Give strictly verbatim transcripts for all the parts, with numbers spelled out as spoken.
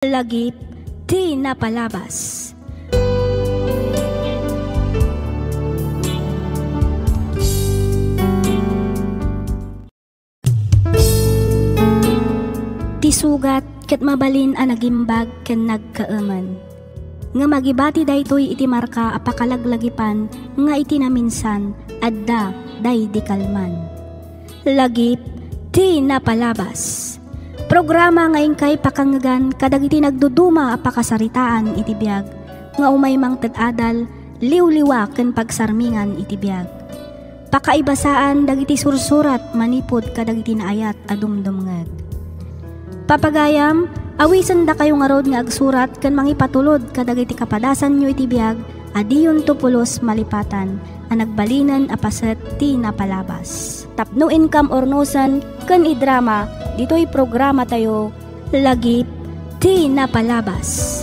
Lagip ti napalabas. Ti sugat ket mabalin a nagimbag ken nagkaemen. Ngem agibati daytoy iti marka a pakalaglagipan nga iti naminsan, adda daydi kalman. Lagip ti napalabas. Programa nga inkay pakangngegan kadagiti nagduduma a pakasaritaan iti biag nga umay mangted adal, liwliwa ken pagsarmingan iti biag. Pakaibasaan dagiti sursurat manipud kadagiti naayat a dumdumngeg. Papagayam, awisendakayo ngarud nga agsurat ken mangipatulod kadagiti kapadasanyo iti biag a diyonto pulos malipatan a nagbalinen a paset ti napalabas. Tapno inkam urnosen ken idrama ditoy programatayo, Lagip ti napalabas.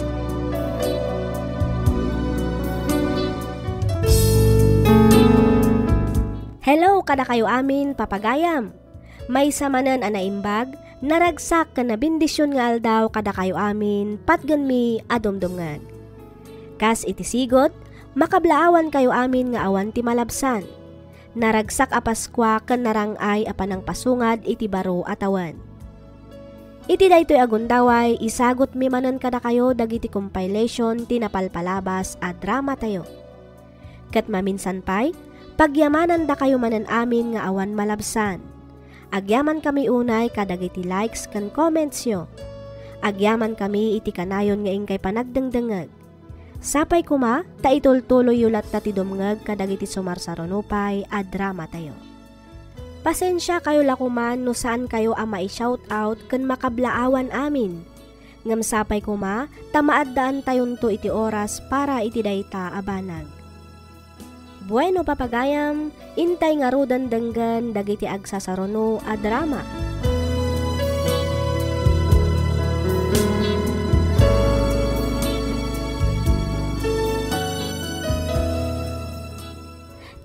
Hello kadakayo amin, papagayam. Maysa manen a naimbag, naragsak ken nabendision nga aldaw kadakayo amin, patgenmi a dumdumngeg. Kas iti sigud, makablaawankayo amin nga awan ti malabsan. Naragsak a Paskua ken narang-ay a panangpasungad iti baro a tawen. Iti daytoy a gundaway, isagutmi manen kadakayo dagiti compilation ti napalpalabas a dramatayo. Ket maminsan pay, pagyamanandakayo manen amin nga awan malabsan. Agyamankami unay kadagiti likes ken commentsyo. Agyamankami iti kanayon nga inkay panagdengdengngeg. Sapay koma ta itultuloyyo latta ti dumngeg kadagiti sumarsaruno pay a dramatayo. Pasensiakayo la koman no saankayo a mai-shout out ken makablaawan amin. Ngem sapay koma ta maaddaantayonto iti oras para iti dayta a banag. Bueno, papagayam, intay ngaruden denggen dagiti agsasaruno a drama.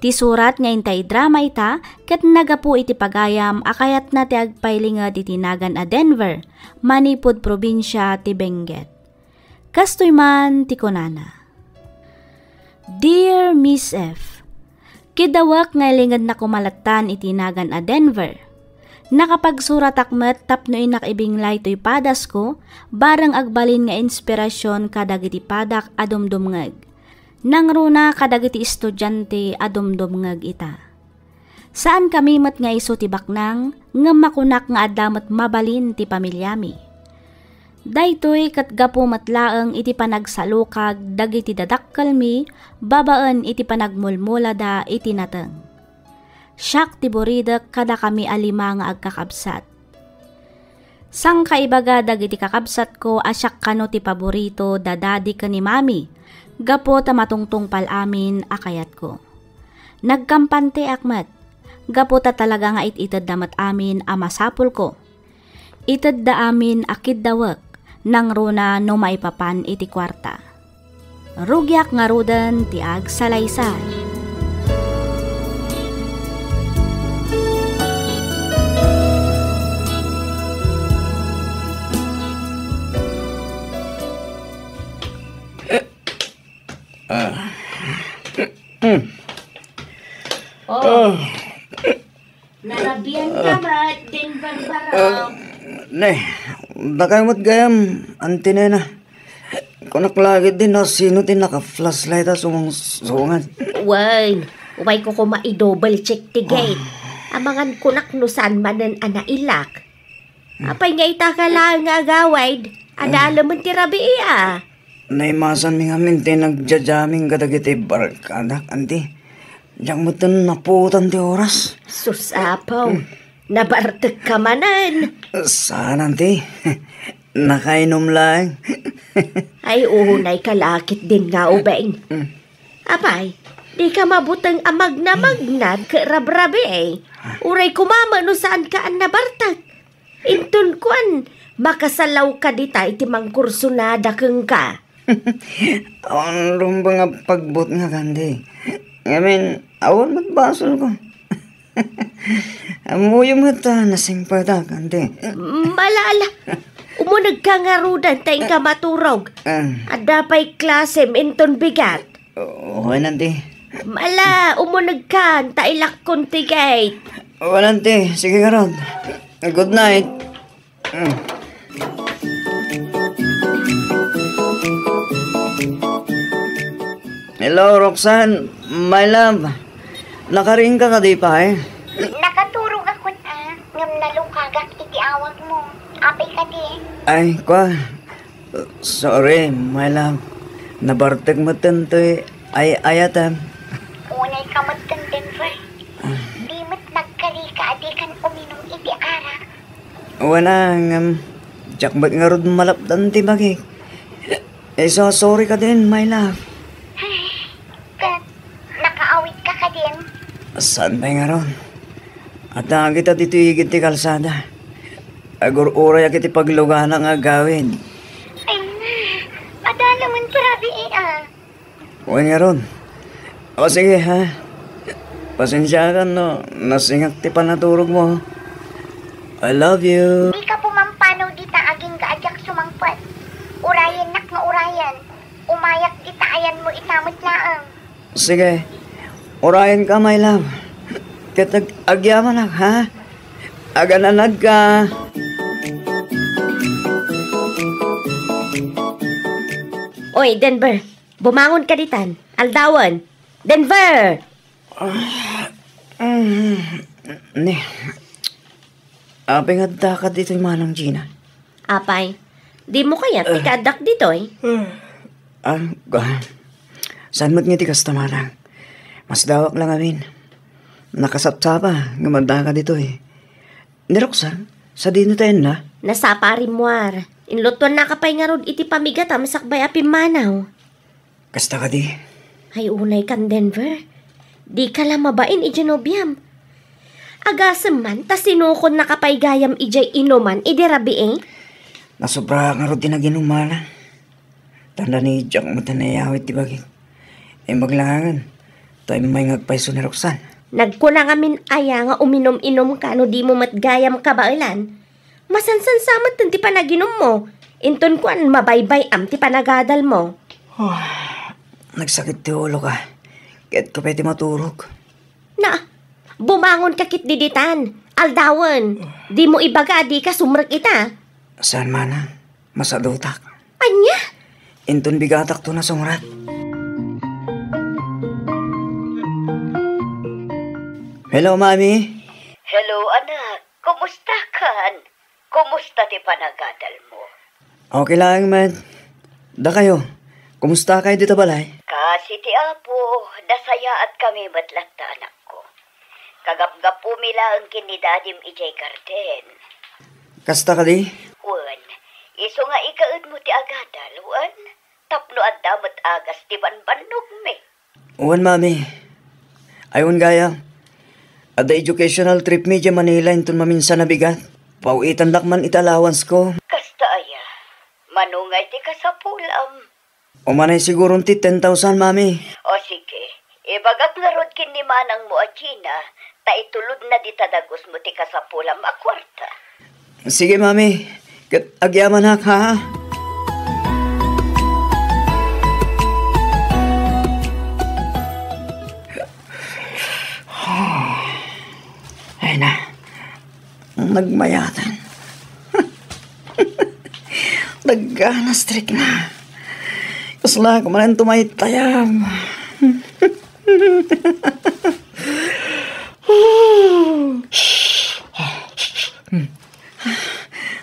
Ti surat nga intay drama ita ket nagapu iti pagayam a kayatna ti agpailinged iti nagan a Denver, manipud probinsia ti Benguet. Kastoy man ti kunana, Dear Miss F, kiddawek nga ilingedna koma lattan iti nagan a Denver. Nakapagsuratak met tapno innak ibinglay toy padasko, bareng agbalin nga inspirasyon kadagiti padak a dumdumngeg. Nangruna kadagiti estudiante a dumdumngeg ita. Saankami met nga isu ti baknang, ngem makunak nga adda met mabalin ti pamiliami. Daytoy ket gapu met laeng iti panagsalukag dagiti dadakkelmi babaen iti panagmulmulada iti nateng. Siak ti buridek kadakami a lima nga agkakabsat. Sangkaibaga dagiti kakabsatko a siak kano ti paborito da Daddy ken ni Mami, gapu ta matungtungpal amin a kayatko. Nagkampanteak met, gapu ta talaga nga it-itedda met amin a masapulko. Itedda amin a kiddawek, nangruna no maipapan iti kuarta. Rugiak ngaruden ti agsalaysay. Ah. Mm. Oh. Ah. Narabian ka met, din Barbara. Ah, ne, dakay met gayam, Auntie Nena. Kunak lagi din, no, sino ti naka-flashlight a sumungsungad? Wen, umayko koma i-double check ti gate. Ah. Amangan kunak no saan manen a nailak. Apay nga ita ka laeng nga agawid? Adda Ah. alamen ti rabii, a. Naimasanmi ngamin ti nagja-jamming kadagiti barkadak, Auntie. Diak metten napuotan ti oras. Sus, Apo. Hmm. Nabartek ka manen. Saan, Auntie. Nakainom laeng. Ay, unay ka la ket din nga ubing. Hmm. Apay, di ka mabuteng a magnamagnad ket rabrabii. Uray kumama no saan ka a nabartek. Inton kuan, makasalaw ka dita iti mangkursunada kenka. Awan rumbeng a pagbutngak, Auntie. Ngamin, awan met basolko. Ammoyo met a nasingpetak, Auntie. Malala. Umunegka ngaruden ta inka maturog. Ah. Adda pay klasem inton bigat. Wen, auntie. Ala, umunegkan ta ilakkon ti gate. Wen, auntie. Sige ngarud. Good night. Mm. Hello, Roxanne, my love. Nakariingka kadi pay? Nakaturogakon, a, ngem nalukagak iti awagmo. Apay kadi? Ay, kua. Sorry, my love. Nabartek metten toy ay-ayatem. Unayka metten, Denver. Ah. Di met nagkarika a dikan uminum iti arak. Wen a, ngem, diak met ngarud malapdan ti bagik. Isu a sorry kadin, my love. Ket, nakaawitka kadin? Saan pay ngarud? Adda kita ditoy igid ti kalsada. Agur-urayak iti paglugana nga agawid. Ay na, madala man ti rabii, a. Wen ngarud. O, sige, ha? Pasensiakan no nasingak ti panaturogmo. I love you. Dika pumampanaw dita agingga a diak sumangpet. Urayennak nga urayen. Umayak dita ayanmo ita met laeng. Sige. Urayenka, my love. Ket ag-, agyamanak, ha? Agananagka. Oy, Denver. Bumangonka ditan. Aldawen. Denver! Ah, mm, ne. Apay nga addaka ditoy, Manang Gina? Apay, dimo kayat ti kaaddak ditoy? Ah, ah, saan met nga ti kasta, Manang? Masdawak la ngamin. Nakasapsapa nga addaka ditoy. Ni Roxanne, sadino ti ayanna? Nasapa a rimmuar. Inlutuannaka pay ngarud iti pamigatam sakbay a pimmanaw. Kasta kadi? Ay, unaykan, Denver. Dika la mabain idiay nobiam. Agasem man, ta sinukonnaka pay gayam idiay inuman idi rabii? Nasobraak ngarud ti naginum, Manang. Tanda ni diak met nayawid ti bagik. Imbag la ngarud, ta immay nga agpayso ni Roxanne. Nagkuna ngamin aya nga uminum-inumka no dimo met gayam kabaelan? Masansansa metten ti panaginummo. Inton kuan, mabaybay-am ti panagadalmo. Ah, nagsakit ti uloka. Kayatko pay ti maturog. Na, bumangonka ketdi ditan. Aldawen, dimo ibaga a dika sumrek ita. Saan, Manang? Masadutak. Ania? Inton bigatakto nasumrek. Hello, Mami. Hello, anak. Kumustakan? Kumusta ti panagadalmo? Okay laeng met. Dakayo, kumusta kayo dita balay? Kaasi ti Apo, nasayaatkami met latta, anakko. Kagapgapumi laeng ken ni dadim idiay garden. Kasta kadi? Wen, isu nga ikaedmo ti agadal, wen, tapno adda met agas ti banbannogmi. Wen, Mami. Ay, wen gayam. Adda educational trip mi idiay Manila inton maminsan a bigat. Paw-itandak man iti allowance ko. Kasta aya? Mano ngay ti kasapulam? Umanay siguron ti ten thousand, Mami. O sige, ibagak ngarud ken ni manangmo a Gina, ta itulodna dita dagusmo ti kasapulam a kuarta. Sige, Mami. Ket agyamanak, ha? Ay na. Nagmayatan. Nagganas ti rikna. Kasla ko manen tumaytayam.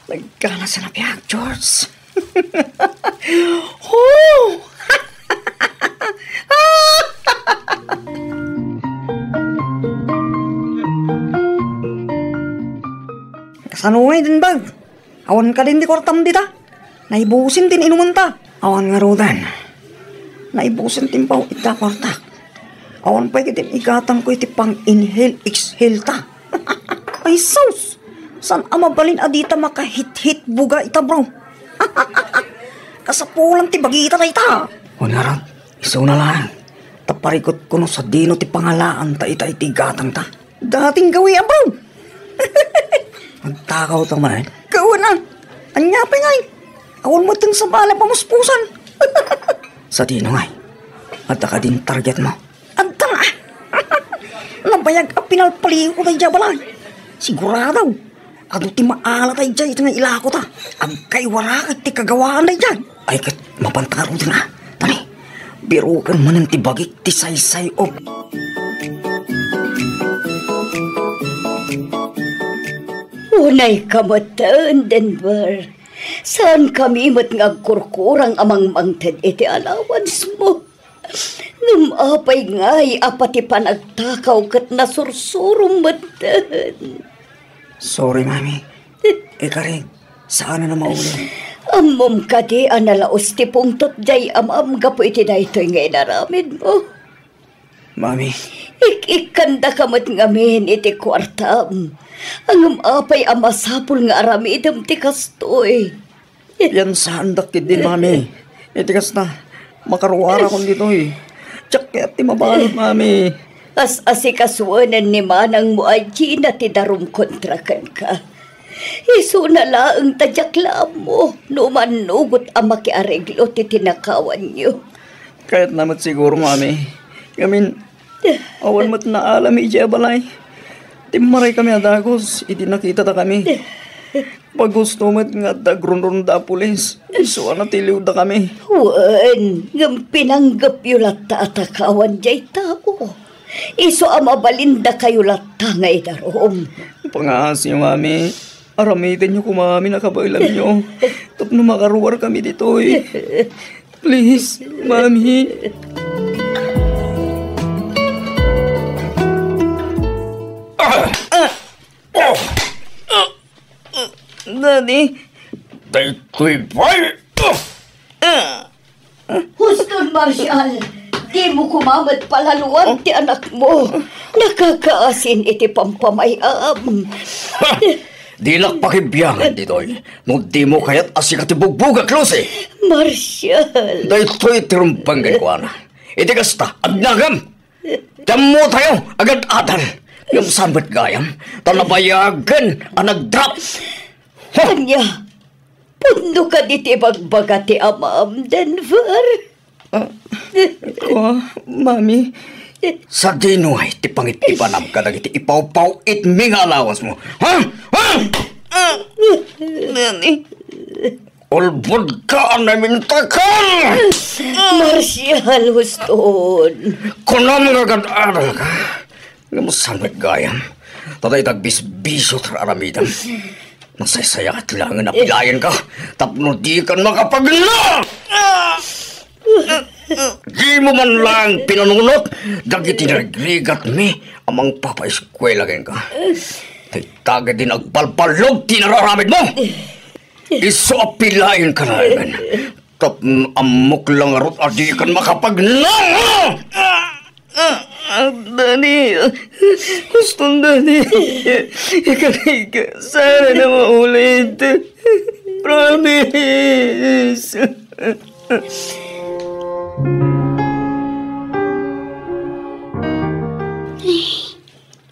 Nagganas a napiak, George. Oh! Kasano ngay din bag? Awan kadin ti kuartam dita. Naibusin ti inumenta. Awan ngaruden. Naibusin ti impaw ita kuarta. Awan pay iti igatangko iti pang-inhale, exhale ta. Ay, sus! Saan a mabalin a dita makahithit buga ita, bro? Kasapulan ti bagita dayta. Wen ngarud, isuna laeng. Ta parikutko no sadino ti pangalaanta ita iti gatangta. Dating gawian, bro. Agtakaw ta man. Kawan, ah. Ania pay ngay? Awan met ti sabali a pamuspusan. Sadino ngay? Adda kadin targetmo? Adda nga. Nabayag a pinalpalio ko daydiay a balay. Sigurado, adu ti maala daydiay iti nga ilako ta. Agkaiwara iti kagawaan daydiay. Ay, ket mapanta ngaruden a. Tani, biroken manen ti bagik ti saysay-ob. Unay ka metten, Denver. Saan kami met nga agkurkurang a mangmangted iti allowance mo. Ngem apay ngay a pati panagtakaw ket nasursurom metten? Sorry, Mami. Ikarik, saan a mauli. Ammom kadi a nalaus ti pungtot diay amam gapu iti daytoy nga inaramidmo? Mami. Ik-ikkandaka met ngamin iti kuartam. Ngem apay a masapul nga aramidem ti kastoy? Piansaandak ketdin, Mami. Iti kasta, makaruarakon ditoy. Diak kayat ti mabalud, Mami. As-asikasuenen ni manangmo a Gina ti darum kontra kenka. Isuna laeng ta diak la ammo no umannugot a makiareglo ti tinakawanyo. Kayatna met siguro, Mami. Ngamin, awan met naalam idiay a balay. Timmaray kami a dagus idi nakitada kami. Pagusto met nga adda agrunrunda a pulis. Isu a natiliwda kami. Wen, ngem pinanggepyo latta a takawan diay tao. Isu a mabalindakayo latta nga idarum. Pangaasiyo, Mami. Aramidenyo koma amin a kabaelanyo tapno makaruar kami ditoy. Please, Mami. Daddy. Daytoy pay. Huston, Marshall! Dimo koma met palaluan ti anakmo. Nakakaasin iti pampamay-am. Ha! Dilak pakibiangan ditoy no dimo kayat a sika ti bugbugak, Lucy. Marshall! Daytoy ti rumbeng kenkuana. Iti kasta, agnagam! Ti ammotayo, agad-adal. Ngem saan met gayam ta nabayagen a nagdrap. Ha! Ania? Pudno kadi ti ibagbaga ti amam, Denver? Ah, kua, Mami. Sadino ngay ti pangittipanam kadagiti ipawpaw-itmi nga allowance mo? Ha? Ha? Ah, Nani? Ulbodka a namintakal! Marshall, huston. Kunam nga agad-adalka. Ngem saan met gayam ta dayta agbisbisio ti aramidem. Nasaysayaat laengen a pilaenka tapno dikan makapagna! Dimo man laeng pinanunot dagiti narigrigatmi a mangpapaeskuela kenka. Dayta ketdin agbalballog ti nararamidmo. Isu a pilaenka laengen tapno ammok la ngarud a dikan makapagna! Ah, ah, Dani, huston, Dani. Ikarik, saan a maulit. Promise.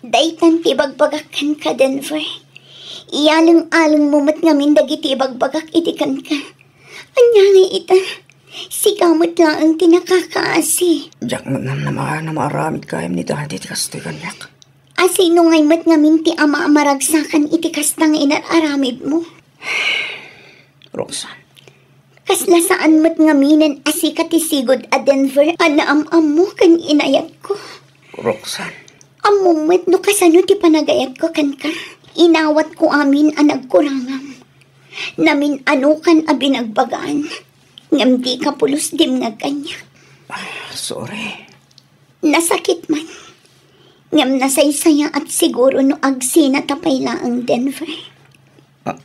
Daytan ti ibagbagak kenka, Denver. Iyaleng-alengmo met ngamin dagiti ibagbagak idi kenka. Ania ngay ita? Sika met laeng ti nakakaasi. Diak met namnama a maaramid gayam ni Daddy ti kastoy kaniak. A sino ngay met ngamin ti ama a maragsakan iti kasta nga inar-aramidmo? Roxanne. Kasla saan met ngaminen a sika ti sigud a Denver a naam-ammo ken inayatko. Roxanne. Ammom met no kasano ti panagayatko kenka. Inawatko amin a nagkurangam. Namin-anokan a binagbagaan, ngem dika pulos dimngeg kaniak. Ah, sorry. Nasakit man, ngem nasaysayaat siguro no agsinata pay laeng, Denver. Ah,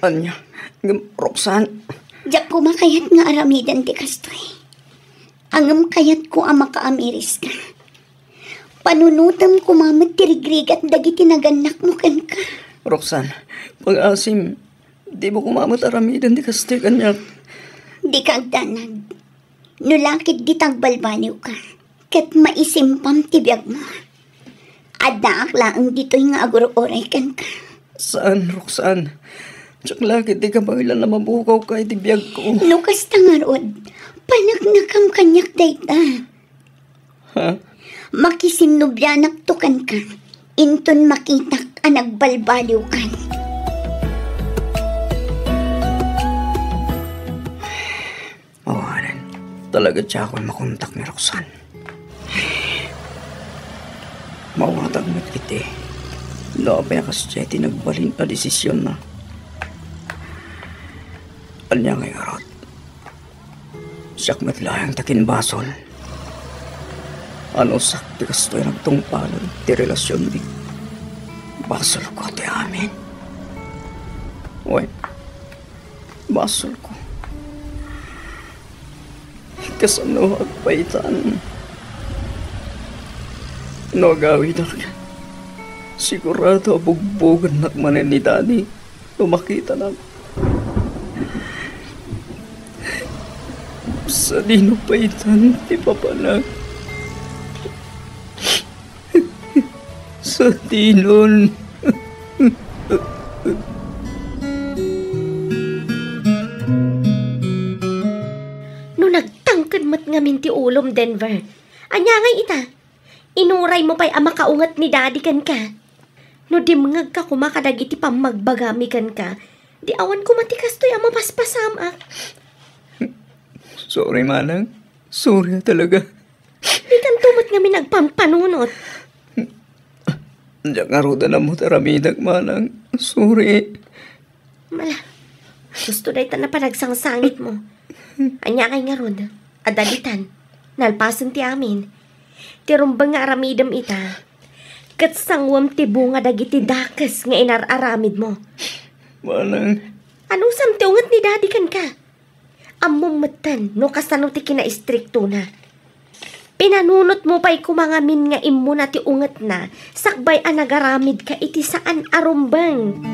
ania? Ngem, Roxanne. Diak koma kayat nga aramiden ti kastoy. Ngem kayatko a makaamiriska. Panunotem koma met ti rigrigat dagiti nagannakmo kenka. Roxanne, pag-asim, dimo koma met aramiden ti kastoy kaniak. Dika agdanag. No la ketdi ta agbalbaliwka, ket maisimpam ti biagmo. Addaak laeng ditoy nga agur-uray kenka. Saan, Roxanne. Diak la ketdi kabaelan a mabukawka iti biagko. No kasta ngarud, paneknekam kaniak dayta. Ha? Makisinnublianakto kenka, inton makitak a nagbalbaliwkan. Awanen, talaga diakon makontak ni Roxanne. Mawatag met iti no apay a kasdiay ti nagbalin a desisionna. Ania ngay ngarud? Siak met laeng ti akinbasol. Anusak ti kastoy nagtungpalen ti relasionmi. Basolko ti amin. Wen, basolko. Kasano agpaytan? No agawidak, sigurado a bugbogennak manen ni Daddy no makitanak. Sadino paytan ti papanak? Sadinon. No nagtangked met ngamin ti ulom, Denver, ania ngay ita? Inuraymo pay a makaunget ni Daddy kenka. No dimngegka koma kadagiti pammagbagami kenka, di awan koma ti kastoy a mapaspasamak. Sorry, Manang. Sorry talaga. Dikanto met ngamin agpampanunot. Diak ngarud a nammo ti aramidek, Manang. Sorry. Mala, husto dayta a panagsangsangitmo. Ania ngay ngarud? Adda ditan. Nalpasen ti amin. Ti rumbeng nga aramidem ita, ket sanguem ti bunga dagiti dakes nga inar-aramidmo. Manang. Anusam ti unget ni Daddy kenka? Ammom metten no kasano ti kinaistriktona. Pinanunotmo pay koma ngamin nga immuna ti ungetna sakbay a nagaramidka iti saan a rumbeng.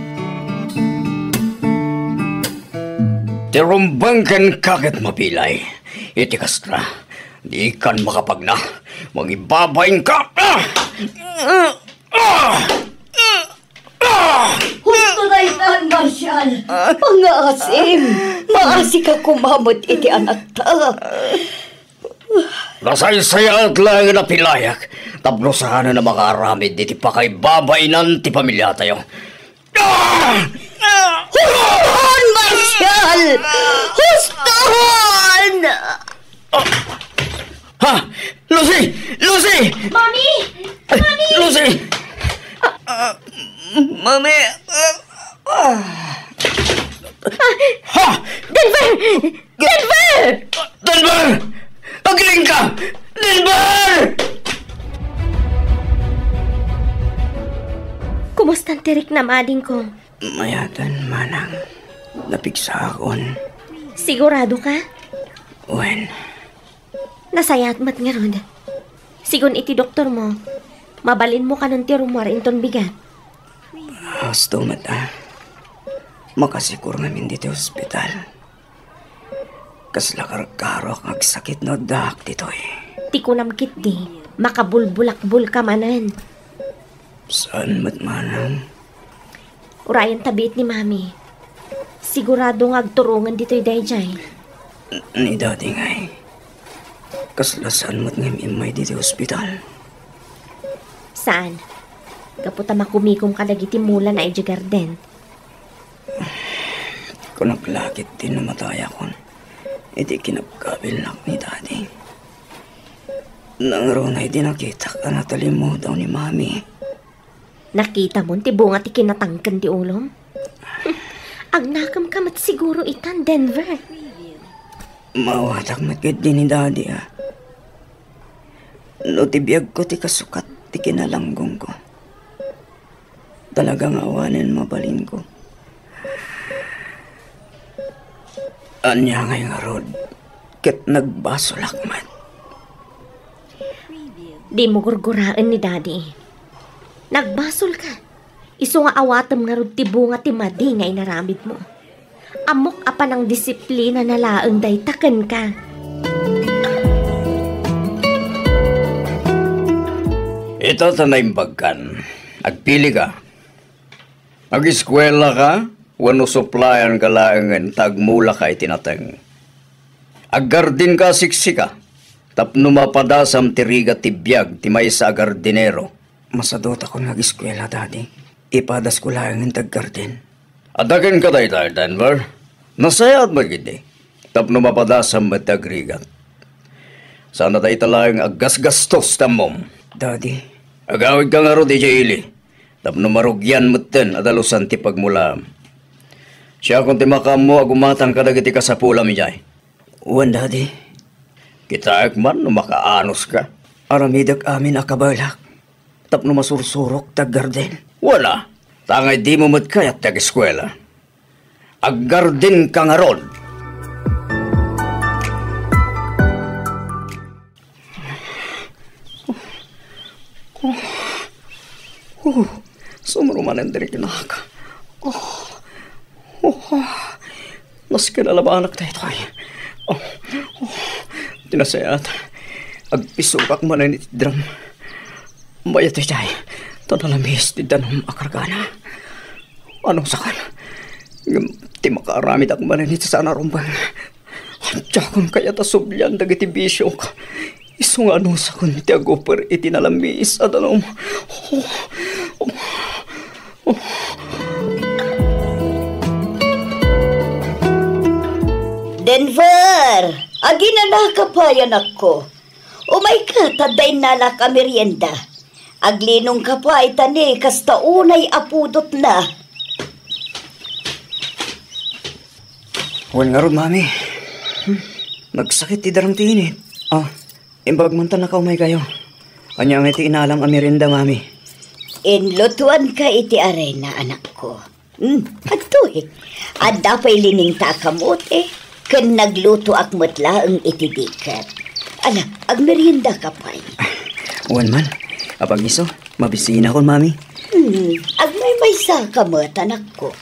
Ti rumbeng kenka ket mabilay. Iti kasta, dikan makapagna. Mangibabainka. Ah! Ah! Ah! Ah! Husto daytan, Marshall. Ah. Pangngaasim. Maasika koma met iti anakta. Nasaysayaat laeng a pilayak tapno saanen a makaaramid iti pakaibabainan ti pamiliatayo. Ah! Ah! Huston, Marshall! Huston! Ah! Ha? Lucy! Lucy! Mami! Mami! Lucy! Ah, Mami! Ah, ah. Ah! Ha? Denver! Denver! Denver! Agiling ka! Denver! Kumusta ti riknam, adingko? Mayatan, Manang. Napigsaakon. Sigurado ka? Wen. Nasayaat met ngarud. Sigun iti doktormo, mabalinmo kanon ti rummuar inton bigat. Husto met a. Makasikor ngamin ditoy ospital. Kasla karkaroak nga agsakit no addaak ditoy. Ti kunam ketdi, makabulbulakbulka manen. Saan met, Manang. Urayenta biit ni Mami. Sigurado nga agturongen ditoy daydiay. Ni Daddy ngay. Kasla saan met nga immay ditoy ospital. Saan? Gapu ta makumikom kadagiti mulana idiay garden. Kunak la ketdi no matayakon iti kinabkabilnak ni Daddy. Nangruna idi nakitak a natalimudaw ni Mami. Nakitamon ti bunga ti kinatangken ti ulom? Agnakemka met siguro itan, Denver. Maawatak met ketdi ni Daddy a. No ti biagko ti kasukat ti kinalanggongko, talaga nga awanen mabalinko. Ania ngay ngarud ket nagbasolak met. Dimo gurguraen ni Daddy. Nagbasolka. Isu nga awatem ngarud ti bunga ti madi nga inaramidmo. Ammok a panangdisiplinana laeng dayta kenka. Ita ta naimbagkan. Agpilika. Ageskuelaka Wenno suplayanka laengen ta agmulaka iti nateng. Aggardinka a siksika, tapno mapadasam ti rigat ti biag ti maysa a gardinero. Masadutakon nga ageskuela, Daddy. Ipadasko laengen ti aggardin. Adda kenka dayta, Denver. Nasayaat met ketdi. Tapno mapadasam met ti agrigat. Saan a dayta laeng aggasgastos ti ammom. Daddy. Agawidka ngarud idiay ili. Tapno marugian metten a dalusan ti pagmulaam. Siakon ti makaammo a gumatang kadagiti kasapulam idiay. Wen, Daddy. Kitaek man no makaanoska. Aramidek amin a kabaelak tapno masursurok ti aggardin. Wala, tangay dimo met kayat ti ageskuela. Aggardinka ngarud. Oh, oh, sumro manen diri kinak. Oh, oh, nasken a labanak daytoy. Oh, oh, ti nasayaat. Agpisugak manen iti drum. Mayat idiay, ta nalamis ti danum a kargana. Anusakon, ngem ti makaaramidak manen iti saan a rumbeng. Diakon kayat a sublian dagiti bisiok. Isu nga anusakon ti aguper iti nalamis a danum. Oh, oh, oh. Denver! Aginanaka pay, anakko. Umayka, ta adda innalak a merienda. Aglinongka pay, ta ni kasta unay a pudotna. Wen ngarud, Mami. Hmm. Nagsakit ti darang ti init. Ah, imbag man ta nakaumaykayo. Ania ngay ti inalam a merienda, Mami? Inlutuanka iti arena, anakko. Hmm, adtoy. Adda pay liningta a kamote, ken naglutoak met laeng iti diket. Ala, agmeriendaka pay. Wen man, apag-isu, mabisinakon, Mami. Hmm, agmaymaysaka met, anakko.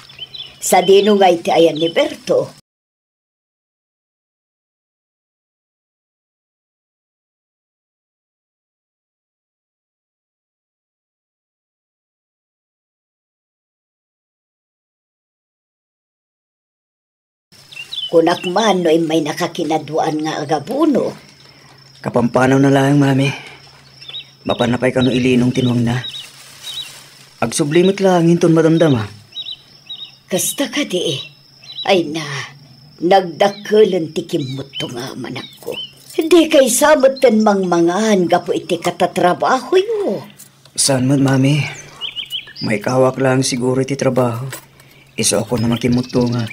Sadino ngay ti ayan ni Berto? Kunak man no immaynaka kinaduaan nga agabuno. Kapampanawna laeng, Mami. Mapanna pay kano ilinong ti nuangna. Agsubli met laeng inton madamdama. Kasta kadi, ay na, nagdakkelen ti kimmutto nga amanakko. Di kaysa metten mangmangan gapu iti katatrabahoyo. Saan met, Mami. Maikawak laeng siguro iti trabaho. Isu a kunam a kimmutto nga.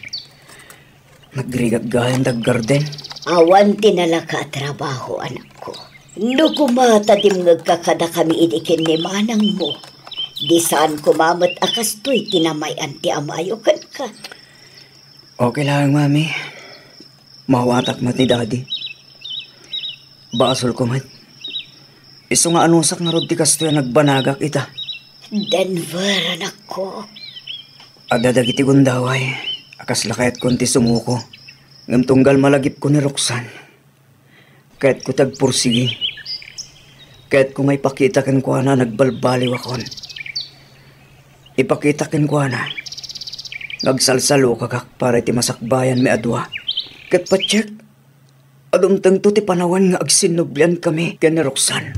Nagrigat gayam ti aggarden. Awan ti nalaka a trabaho, anakko. No koma ta dimngegka kadakami idi ken ni manangmo, di saan koma met a kastoy ti namay-an ti amayo kenka. Okay laeng, Mami. Maawatak met ni Daddy. Basolko met. Isu nga anusak ngarud ti kastoy a nagbanagak ita. Denver, anakko. Adda dagiti gundaway a kasla kayatkon ti sumuko. Ngem tunggal malagipko ni Roxanne, kayatko ti agpursigi. Kayatko nga ipakita kenkuana a nagbalbaliwakon. Ipakita kenkuana nga agsalsalukagak para iti masakbayanmi a dua. Ket patiek, a dumtengto ti panawen nga agsinnubliankami ken ni Roxanne.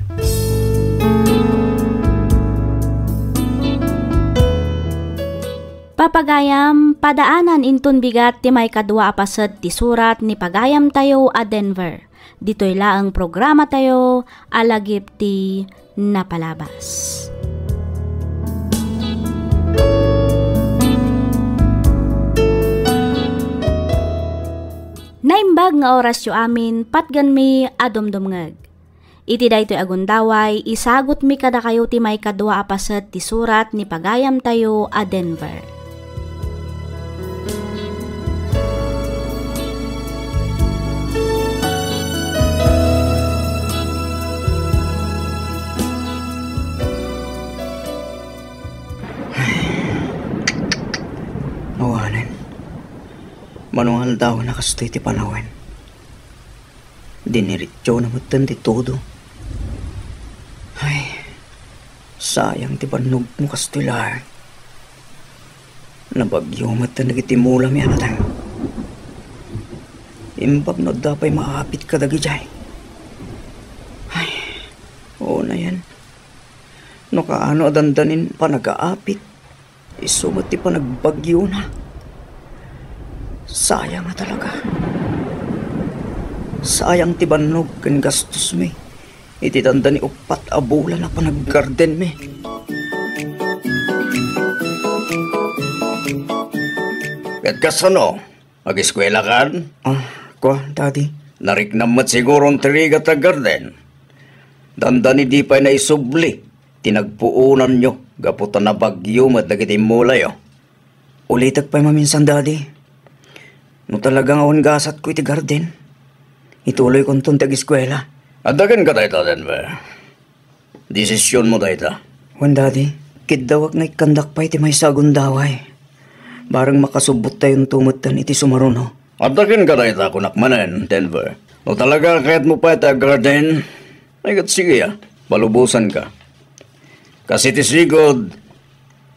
Papagayam, padaanan inton bigat ti maikadua a paset ti surat ni pagayamtayo a Denver. Ditoy laeng programatayo a lagip ti napalabas. Naimbag nga orasyo amin, patgenmi a dumdumngeg. Iti daytoy a gundaway, isagutmi kadakayo ti maikadua a paset ti surat ni pagayamtayo a Denver. Awanen. Mano nga aldawen a kastoy ti panawen. Diniretsona metten ti todo. Ay, sayang ti bannogmo kastoy laeng. Nabagyo met dagiti mulami a nateng. Imbag no adda pay maapit kadagidiay. Ay, unayen. No kaano a dandanin panagaapit, isu met ti panagbagyona. Sayang a talaga. Sayang ti bannog ken gastosmi iti dandani uppat a bulan a panaggardenmi. Ket kasano? Ageskuelakan? Ah, kua, Daddy. Nariknam met siguron ti rigat a garden. Dandani di pay naisubli ti nagpuonanyo gapu ta nabagyo met dagiti mulayo. Ulitek pay maminsan, Daddy. No talaga nga awan gasatko iti garden, ituloykonton ti ageskuela. Adda kenka dayta, Denver. Desisionmo dayta. Wen, Daddy, kiddawek nga ikkandak pay ti maysa a gundaway. Bareng makasubbottayonto metten iti sumaruno. Adda kenka dayta, kunak manen, Denver. No talaga kayatmo pay ti agarden, ay ket sige a, palubosanka. Kas iti sigud,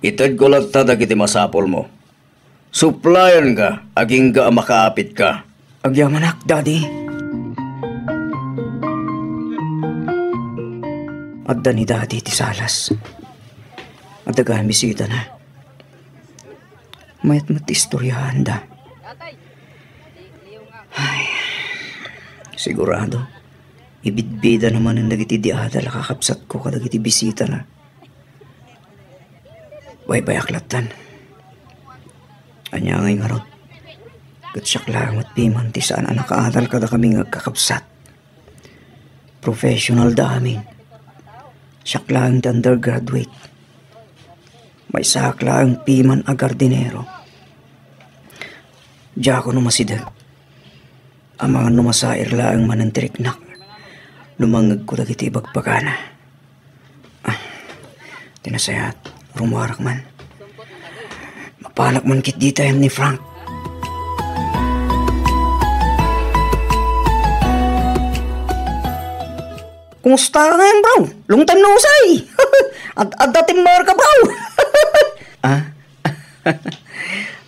itedko latta dagiti masapulmo. Suplayanka agingga a makaapitka. Agyamanak, Daddy. Adda ni Daddy ti salas. Adda gayam bisitana. Mayat met ti istoriaanda. Ay, sigurado, ibidbidana manen dagiti di adal a kakabsatko kadagiti bisitana. Baybayak lattan. Ania ngay ngarud? Ket siak laeng met piman ti saan a nakaadal kadakami nga agkakabsat. Professional da amin. Siak laeng ti undergraduate. Maysaak laeng piman a gardinero. Diakon umasideg. Amangan no masair laeng manen ti riknak. Lumangngegko dagiti ibagbagana. Ah, ti nasayaat, rummuarak man. Mapanak man ketdi ta ni Frank. Kumusta ka ngayon, bro? Long time no see. Ad-, adda ti marka, bro. Ah?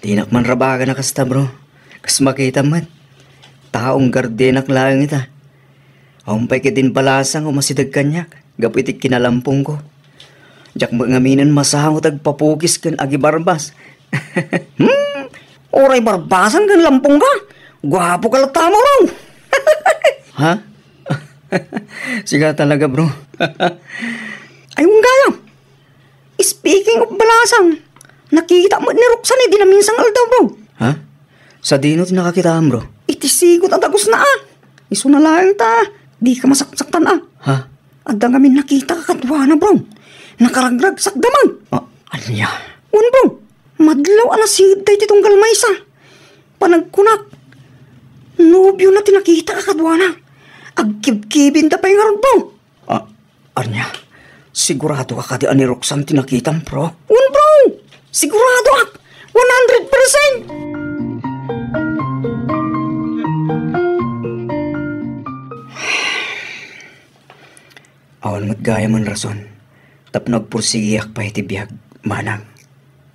Dinak man rabagan a kasta, bro. Kas makitam met. Taong gardenak laeng ita. Awan pay ketdin balasang umasideg kaniak gapu iti kinalampongko. Diak met ngaminen masango ti agpapukis ken agibarbas. Hmm, uray barbasan ken lampongka. Guapoka latta, bro. Ha? Siga talaga, bro. Ay, wen gayam. Speaking of balasang, nakita met ni Roxanne idi naminsan nga aldaw, bro. Ha? Sadino ti nakakitaam, bro? Iti sigud a dagusna, a. Isuna laeng ta dika masaksaktan, a. Ha? Adda ngamin nakita kakaduana, bro. Nakaragragsakda man. Ah, ania? Wen, bro. Madlaw a nasidda iti tunggal maysa. Panagkunak, nobiona ti nakita kakaduana. Agkibkibinda pay ngarud, bro. Ah, ania? Sigurado ka kadi a ni Roxanne ti nakitam, bro? Wen, bro! Siguradoak! One hundred percent! Awan met gayam a rason tapno agpursigiak pay iti biag, manang.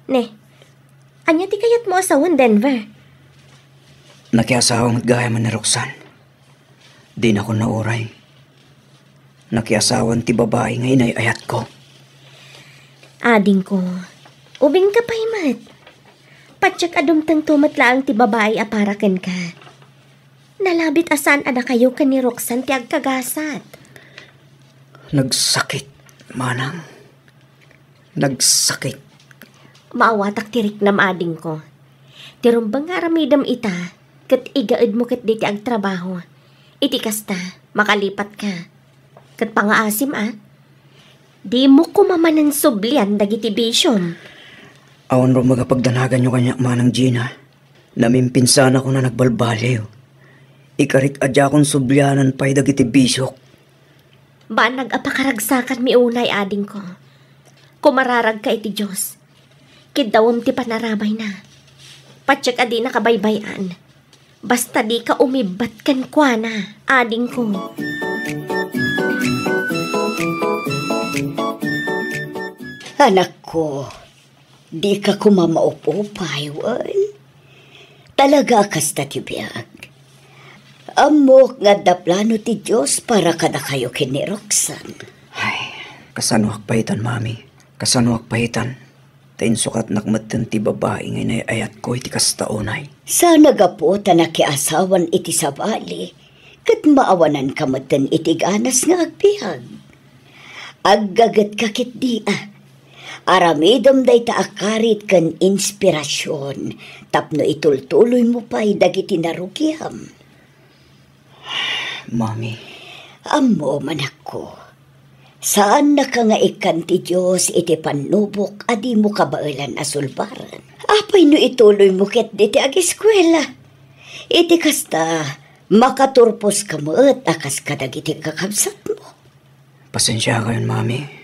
Ne, ania ti kayatmo a sawen, Denver? Nakiasawa met gayam ni Roxanne. Dinakon nauray. Nakiasawan ti babai nga inay-ayatko. Adingko, ubingka pay met. Patiek a dumtengto met laeng ti babai a para kenka. Nalabit a saan a dakayo ken ni Roxanne ti agkagasat. Nagsakit, manang. Nagsakit. Maawatak ti riknam, adingko. Ti rumbeng nga aramidem ita, ket igaedmo ketdi ti agtrabaho. Iti kasta, makalipatka. Ket pangaasim, a? Dimo koma manen sublian dagiti bisiom. Awan rumbeng a pagdanaganyo kaniak, Manang Gina. Namimpinsanakon a nagbalbaliw. Ikarik a diakon sublianan pay dagiti bisiok. Banag a pakaragsakanmi unay, adingko. Kumararagka iti Dios. Kiddawem ti panaramayna. Patiek a dinaka baybay-an. Basta dika umibbat kenkuana, adingko. Anakko, Dika koma maupupay, wen? Talaga a kasta ti biag. Ammok nga adda plano ti Dios para kadakayo ken ni Roxanne. Ay, kasanoak pay itan, Mami? Kasanoak pay itan? Ta insukatnak metten ti babai nga inay-ayatko iti kasta unay. Saan a gapu ta nakiasawan iti sabali, ket maawananka metten iti ganas nga agbiag. Aggagetka ketdi a. Aramidem dayta a karit ken inspirasion tapno itultuloymo pay dagiti narugiam. Mami. Ammom, anakko. Saannaka nga ikkan ti Dios iti pannubok a dimo kabaelan a sulbaren. Apay no ituloymo ketdi ti ageskuela? Iti kasta, makaturposka met a kas kadagiti kakabsatmo. Pasensiakayon, Mami.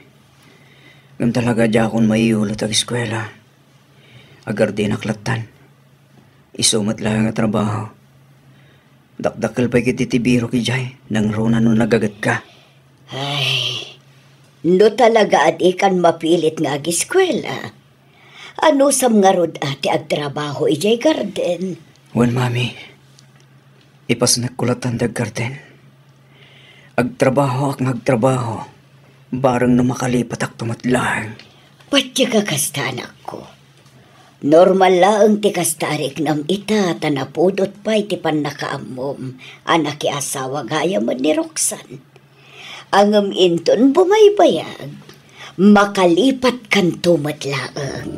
Ngem talaga diakon maiyulo ti ageskuela. Agardinak lattan. Isu met laeng a trabaho. Dakdakkel pay ketdi ti birok idiay, nangruna no nagagetka. Ay, no talaga a dikan mapilit nga ageskuela, anusam ngarud a ti agtrabaho idiay garden? Wen, Mami. Ipasnekko lattan ti aggarden. Agtrabahoak nga agtrabaho, bareng no makalipatakto met laeng. Patiek a kasta, anakko. Normal laeng ti kasta a riknam ita ta napudot pay ti pannakaammom a nakiasawa gayam ni Roxanne. Ngem inton bumaybayag, makalipatkanto met laeng.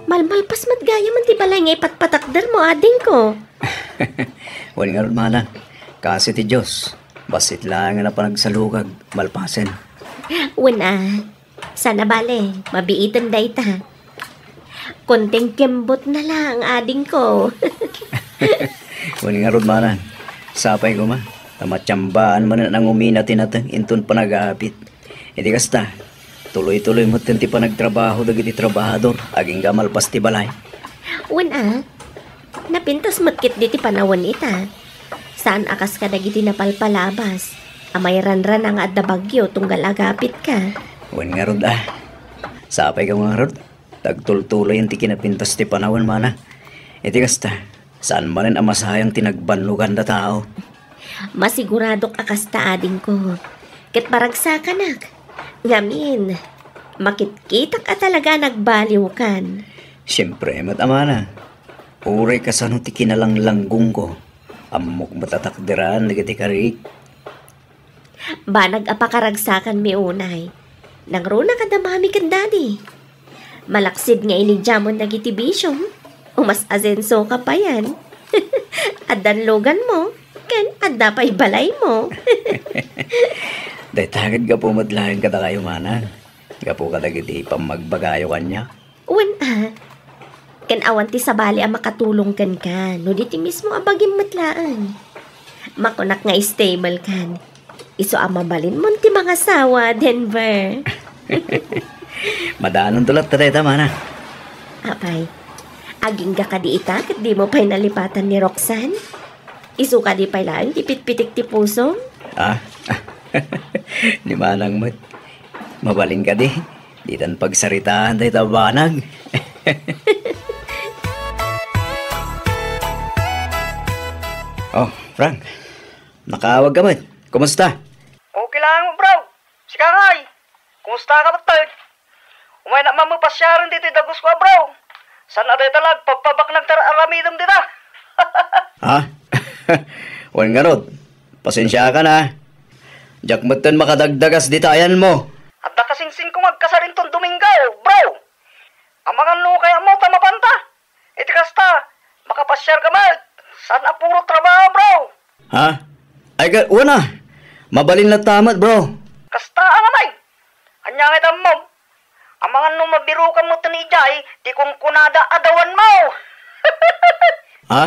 Malmalpas met gayam ti balay nga ipatpatakdermo, adingko. Wen ngarud, manang, kaasi ti Dios, bassit laeng a panagsalukag, malpasen. Wen a, saan a bale, mabiiten dayta. Konting kembot na lang, adingko. Wen ngarud, manang, sapay koma, ta matiambaan manen a nangumina ti nateng inton panag-aapit. Iti kasta, tuloy-tuloy metten ti panagtrabaho dagiti trabahador agingga malpas ti balay. Wen a, napintas met ketdi ti panawen ita. Saan a kas kadagiti napalpalabas a mairanrana nga adda bagyo tunggal agapitka. Wen ngarud a. Sapay koma ngarud, ta agtultuloyen ti kinapintas ti panawen, manang. Iti kasta, saan manen a masayang ti nagbannoganda tao. Masiguradok a kasta, adingko. Ket paragsakanak. Ngamin, makitkitak a talaga a nagbaliwkan. Siempre met, manang. Uray kasano ti kinalanglanggonko, ammok met a takderan dagiti karik. Banag a pakaragsakanmi unay. Nangruna kada mami ken daddy. Malaksid nga inidiamon dagiti bisiom, umas-asensoka payen. Addan luganmo, ken adda pay balaymo. Dayta ket gapu met laeng kadakayo, manang. Gapu kadagiti pammagbagayo kaniak. Wen a, ken awan ti sabali a makatulong kenka, no di ti mismo a bagim met laeng. Makunak nga stable kan. Isu a mabalinmon ti mangasawa, Denver. Madanon to latta dayta, manang. Apay, agingga kadi ita ket dimo pay nalipatan ni Roxanne? Isu kadi pay laeng ti pitpitik ti pusom? Ah, ni manang met. Mabalin kadi, ditan pagsaritaan dayta a banag. Oh, Frank. Nakaawag ka met. Kumusta? Okay lang, bro. Sika ngay? Kumusta ka, Button? Umaynak man mapasiaren ditoy dagus ko, bro. Saan a dayta la agpabpabaknag ti ar-aramidem dita? Ha? Wen ngarud, pasensiakan a. Diak metten makadagdagas dita ayanmo. Adda kasingsingko nga agkasar inton Domingo, bro. Amangan no kayatmo ta mapanta. Iti kasta, makapasiar ka met. Saan a puro trabaho, bro. Ha? Ay, ka, wen a. Mabalin latta met, bro. Kasta a ngay. Ania ngay ta ammom? Amangan no mabirukan metten idiay ti kunkunada a dawanmo. Ha?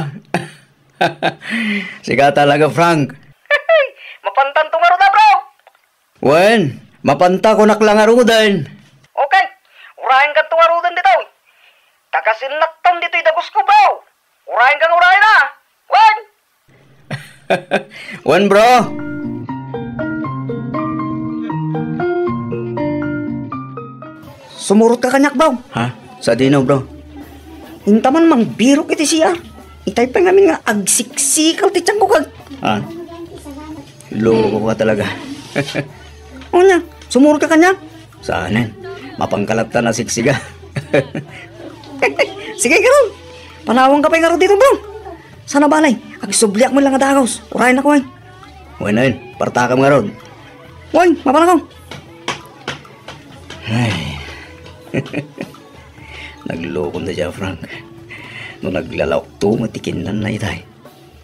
Sika talaga, Frank. Mapantanto ngarud a, bro. Wen, mapanta kunak la ngaruden. Okay, urayenkanto ngaruden ditoy. Tagasinnaktan ditoy dagus ko, bro. Urayenka nga urayen a. Wen! Wen, bro. Sumurot ka kaniak, bro. Ha? Sadino, bro? Inta man mangbirok iti C R. Itay pay ngamin nga agsiksikal ti tiangko kag... Ah. Loko ka talaga. Unya, sumurot ka kaniak? Saanen? Mapangkalat ta nasiksiga. Sige, garud. Panawanka pay ngarud ditoy, bro. Sana balay, agsubliak met lang a dagus. Urayen ako, ay. Wen, wen, partakam ngarud. Wen, mapan ako. Ay. Naglokon da, Frank. No naglalaok to, matikinnan na itay.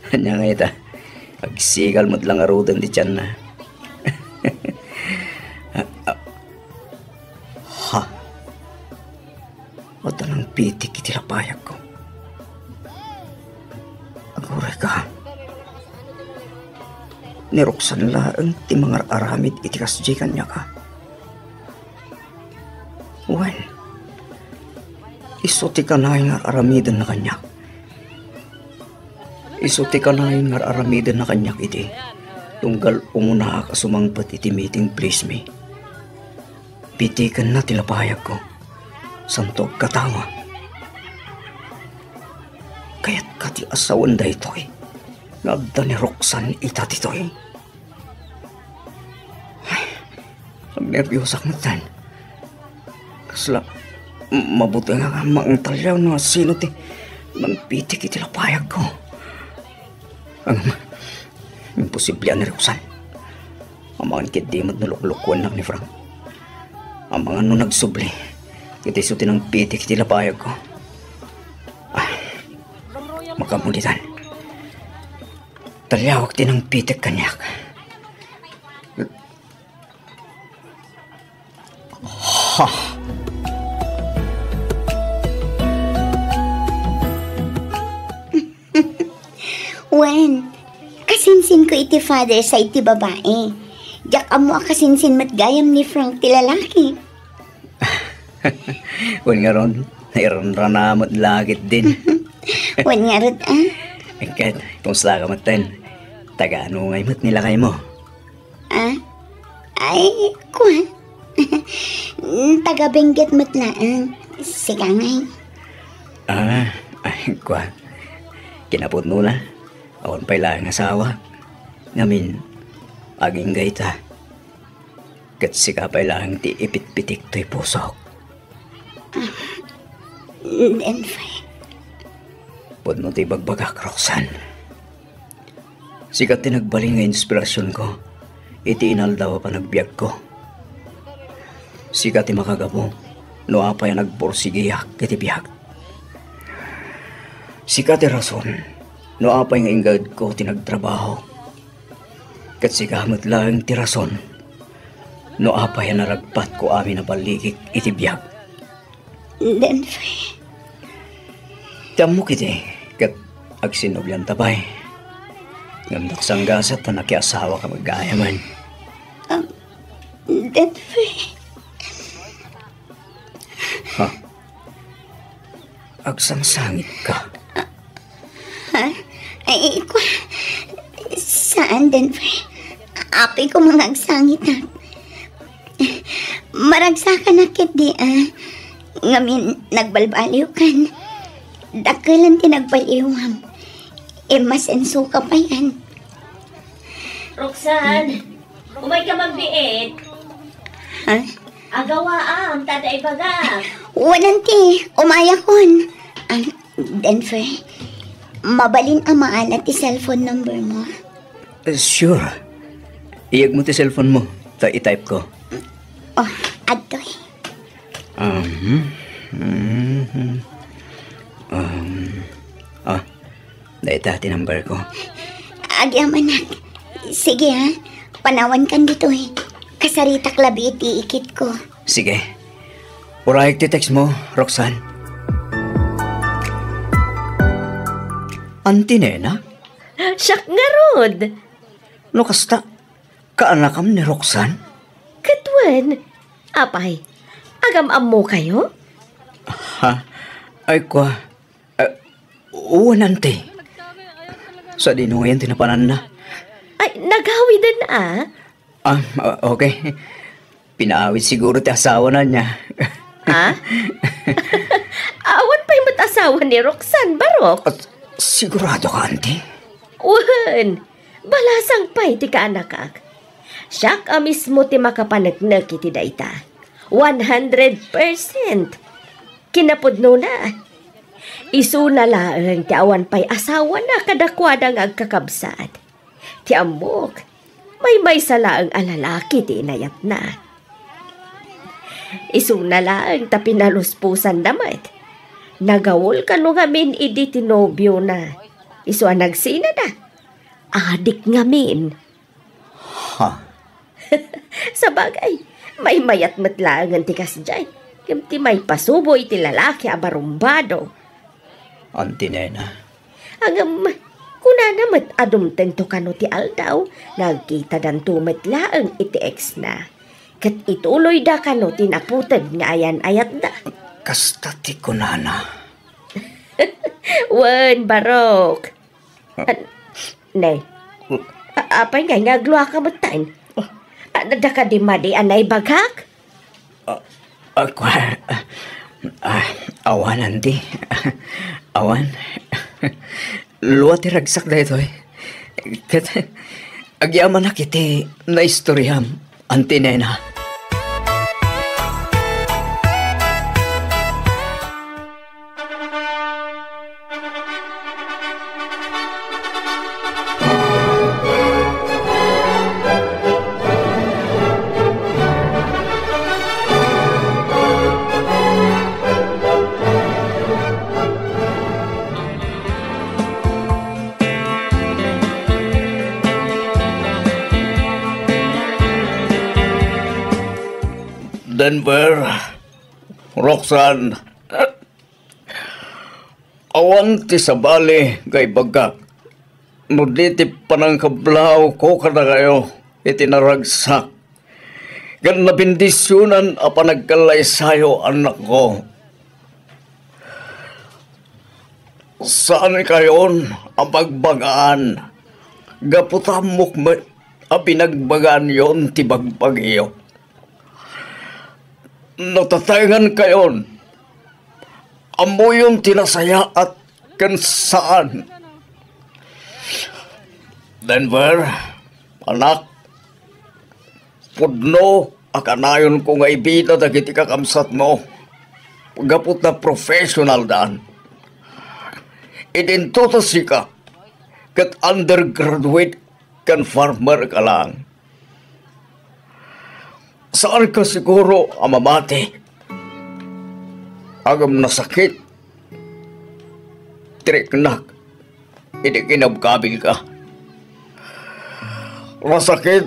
Ania nga ita, agsikal met lang aruden ti tianna. Ah, ah. Ha? Adda nangpitik iti lapayagko. Aguray ka. Ni Roxanne laeng ti mangar-aramid iti kasdi kaniak. Wen, isu ti kanayon nga ar-aramidenna kaniak. Isu ti kanayon nga ar-aramidenna kaniak idi, tunggal umunaak a sumangpet iti meeting place mi. Pitikenna ti lapayagko. Santo agkatawa. Kayatka ti asawen daytoy nga adda ni Roxanne ita ditoy. Ay, agnerbiusak metten. Kasla, m-, mabuteng a mangtalliaw no sino ti nangpitik iti lapayagko. Ang, imposible a ni Roxanne. Amangan ketdi met no luklukuennak ni Frank. Amangan no nagsubli, ket isu ti nangpitik iti lapayagko. Ah, makamulitan. Talliawak ti nangpitik kaniak. Ha? Wen, kasinsinko iti father side ti babae. Diak ammo a kasinsin met gayam ni Frank ti lalaki. Wen ngarud, nairanrana met la ketdin. Wen ngarud, a? Ket, kumusta ka metten? Taga-ano ngay met ni lakaymo? A? Ay, kua. Taga-Benguet met laeng. Sika ngay. A, ay, kua. Kinapudnona, awan pay laeng asawa. Ngamin, agingga ita. Ket sika pay laeng ti ipitpitik toy pusok. A, Denver. Pudno ti ibagbagak, Roxanne. Sika ti nagbalin nga inspirasionko iti inaldaw a panagbiagko. Sika ti makagapu no apay a nagpursigiak iti biag. Sika ti rason no apay nga inggaedko ti nagtrabaho. Ket sika met laeng ti rason no apay a naragpatko amin a balligik iti biag. Denver. Ti ammok idi, ket agsinnublianta pay. Ngem nagsanggasat ta nakiasawaka met gayamen. Um, Denver. Ha? Agsangsangitka? Ha? Ay, kua, saan, Denver. Apay ko nga agsangitak. Maragsakanak ketdi, a. Ngamin, nagbalbaliwkan. Dakkelan ti nagbaliwam. Imasensoka payen. Roxanne, umayka man biit. Ha? Agawaam, tada ibaga. Wen, auntie, umayakon. A, Denver, mabalin a maala ti cellphone number mo? Eh, sure. Iyegmo ti cellphone mo, ta i-type ko. O, adtoy. Um, mhm. Um, ah, dayta ti number ko. Agyamanak. Sige, ha. Panawankan ditoy. Kasaritak labi iti ikitko. Sige. Urayek ti text mo, Roxanne. Auntie Nena? Siak ngarud. No kasta, kaanakam ni Roxanne? Ket wen, apay, agam-ammokayo? Ha? Ay, kua, eh, wen, auntie. Sadino ngayen ti napananna? Ay, nagawiden a. Ah, o-, okay. Pinaawid siguro ti asawana niya. Ha? Awan pay met asawa ni Roxanne, Barok? At sigurado ka, Auntie? Wen, balasang pay ti kaanakak. Siak a mismo ti makapaneknek iti dayta. One hundred percent. Kinapudnona, isuna laeng ti awan pay asawana kadakuada nga agkakabsat. Ti ammok, maymaysa laeng a lalaki ti inayatna. Isuna laeng ta pinalusposanna met. Nagaul kano ngamin idi ti nobiona. Isu a nagsinada. Adik ngamin. Ha? Sabagay, maymayat met laengen ti kasdiay. Ngem ti maipasubo iti lalaki a barumbado. Auntie Nena. Ngem, kunana met a dumtengto kano ti aldaw nga agkitadanto met laeng iti ex-na. Ket ituloyda kano ti naputeg nga ayan-ayatda. Kasta ti kunana. Wen, Barok. An-, ne. A-, apay ngay nga agluaka metten? Adda kadi madi a naibagak? Ah, ah, kwa-, ah, awan, Auntie. Awan. Lua ti ragsak daytoy. Ket agyamanak iti naistoriam, Auntie Nena. Denver, Roxanne, awan ti sabali nga ibagak no di ti panangkablawko kadakayo iti naragsak ken nabendisionan a panagkallaysayo, anakko. Saankayon a bagbagaan gapu ta ammok met a binagbagaanyon ti bagbagiyo. Natatengankayon, ammoyon ti nasayaat ken saan. Denver, anak, pudno a kanayonko nga ibida dagiti kakabsatmo gapu ta professionaldan. Idinto ta sika ket undergraduate ken farmer ka lang. Saanka siguro a mamati. Ngem nasakit ti riknak idi kinabkabilka. Nasakit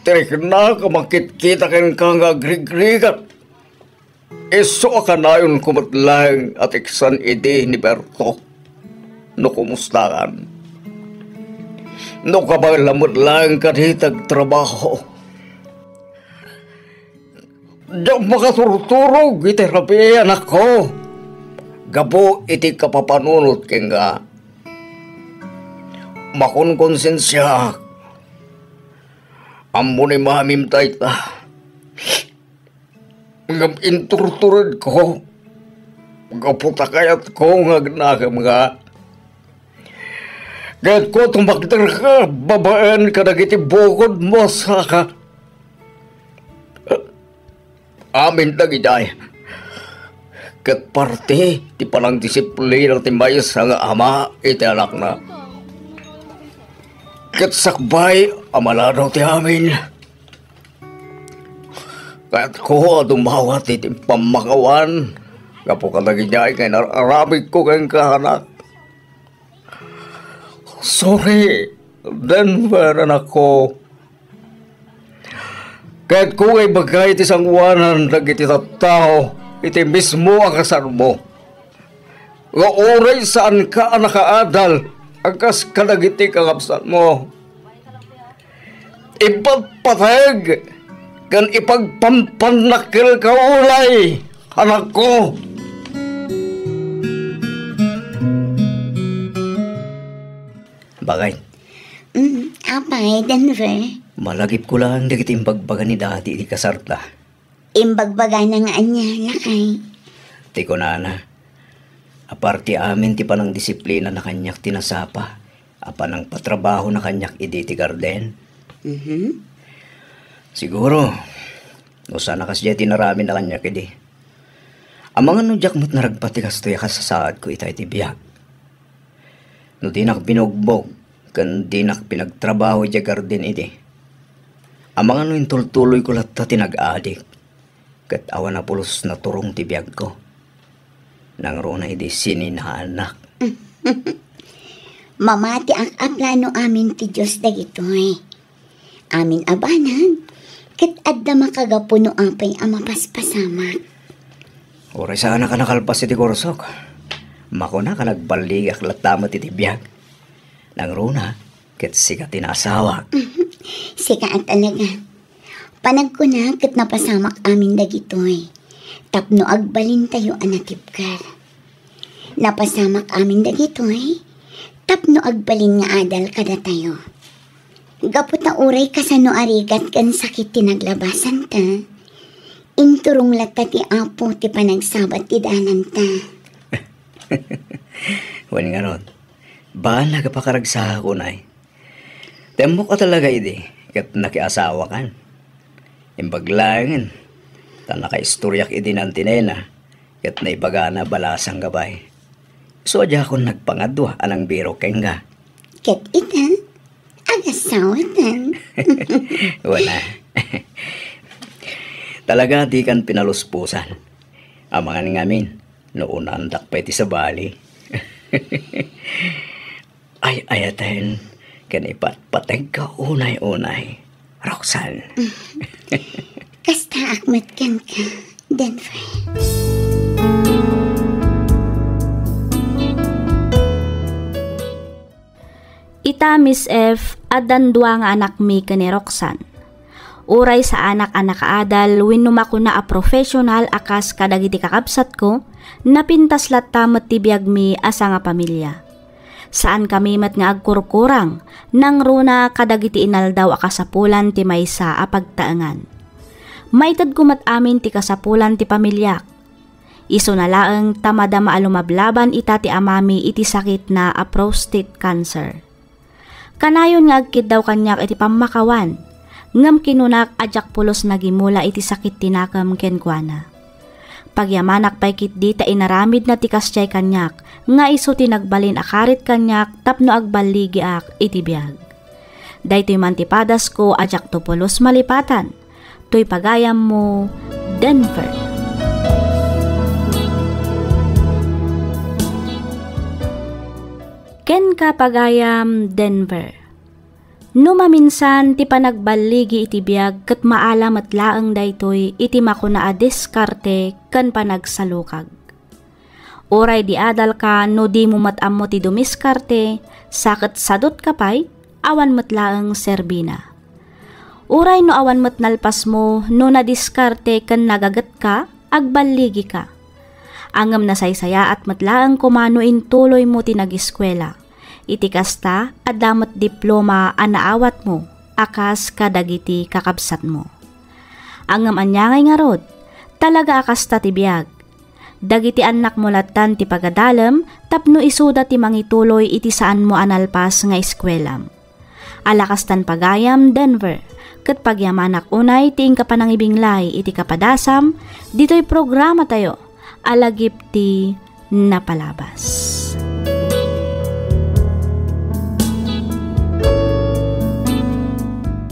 ti riknak a makitkita kenka nga agrigrigat. Isu a kanayonko met laeng a teksan idi ni Berto no kumustakan. No kabaelam met laeng kadi ti agtrabaho. Diak makaturturog iti rabii, anakko, gapu iti kapapanunot kenka. Makonkonsensiaak. Ammo ni mamim dayta. Ngem inturturedko gapu ta kayatko nga agnakemka. Kayatko a tumakderka babaen kadagiti bukodmo a saka. Amin dagidiay ket parte ti panangdisiplina ti maysa nga ama iti anakna. Ket sakbay a maladaw ti amin, kayatko a dumawat iti pammakawan gapu kadagidiay nga inar-aramidko kenka, anak. Sorry, Denver, anakko. Kayatko nga ibaga iti sangoanan dagiti tattao iti mismo a kasarmo nga uray saanka a nakaadal a kas kadagiti kakabsatmo. Ipatpateg ken ipagpampannakkelka ulay, anakko. Bagay. Mm, apay, Denver? Malagipko laeng dagiti imbagbaga ni Daddy iti kasarta. Imbagbagana nga ania, lakay? Ti kunana, aparte amin ti panangdisiplinana kaniak ti nasapa a panangpatrabahona kaniak idi ti garden. Mhm. Siguro, no sana kasdiay ti inaramidna kaniak idi. Amangan no diak met naragpat ti kastoy a kasasaadko ita iti biag. No dinak binugbog ken dinak pinagtrabaho idiay garden idi, amangan no intultuloyko latta ti nag-adik, ket awan a pulos naturong ti biagko. Nangruna idi sininaanak. Mamatiak a plano amin ti Dios dagitoy. Amin a banag, ket adda makagapu no apay a mapaspasamak. Uray saanak a nakalpas iti kursok, makunak a nagballigak latta met iti biag. Nangruna, ket sika ti naasawak. Sika a talaga. Panagkuna ket napasamak amin dagitoy tapno agbalintayo a natibker. Napasamak amin dagitoy tapno agbalin nga adal kadatayo. Gapu ta uray kasano a rigat ken sakit ti naglabasanta, inturong latta ti Apo ti panagsabat ti dananta. Wen ngarud, banag a pakaragsakak unay. Temmok a talaga idi ket nakiasawakan. Imbag laengen ta nakaistoriak idi nantinena ket naibagana balasang gabay. Isu a diakon nagpangadua a nangbirok kenka. Ket ita, agasawatan. Wala. Talaga dikan pinaluspusan. Amangan ngamin, no unaandak pay ti sabali. Ay-ayaten ken ipatpategka unay-unay, Roxanne. Kastaak met kenka, Denver. Ita, Miss F, addan dua nga anakmi ken ni Roxanne. Uray saanak a nakaadal wenno makuna a professional a kas kadagiti kakabsatko, napintas latta met ti biagmi a sangapamilia. Saankami met nga agkurkurang, nangruna kadagiti inaldaw a kasapulan ti maysa a pagtaengan. Maitedko met amin ti kasapulan ti pamiliak. Isuna laeng ta madama a lumablaban ita ti amami iti sakitna a prostate cancer. Kanayon nga agkiddaw kaniak iti pammakawan, ngem kinunak a diak pulos nagimula iti sakit ti nakem kenkuana. Pagyamanak pay ketdi ta inaramidna ti kasdiay kaniak nga isu ti nagbalin a karit kaniak tapno agballigiak iti biag. Daytoy man ti padasko a diakto pulos malipatan. Toy pagayammo, Denver. Kenka, pagayam Denver. No maminsan ti panagballigi iti biag ket maala met laeng daytoy iti makuna a diskarte ken panagsalukag. Uray di adalka no dimo met ammo ti dumiskarte, sa ket sadutka pay, awan met laeng serbina. Uray no awan met nalpasmo no nadiskarte ken nagagetka, agballigika. Ngem nasaysayaat met laeng koma no intuloymo ti nagiskuela. Iti kasta, adda met diploma a naawatmo a kas kadagiti kakabsatmo. Ngem ania ngay ngarud? Talaga a kasta ti biag. Dagiti annakmo lattan ti pagadalem tapno isuda ti mangituloy iti saanmo a nalpas nga iskuelam. Ala kastan pagayam, Denver, ket pagyamanak unay ti inka panangibinglay iti kapadasam ditoy programatayo a Lagip ti Napalabas.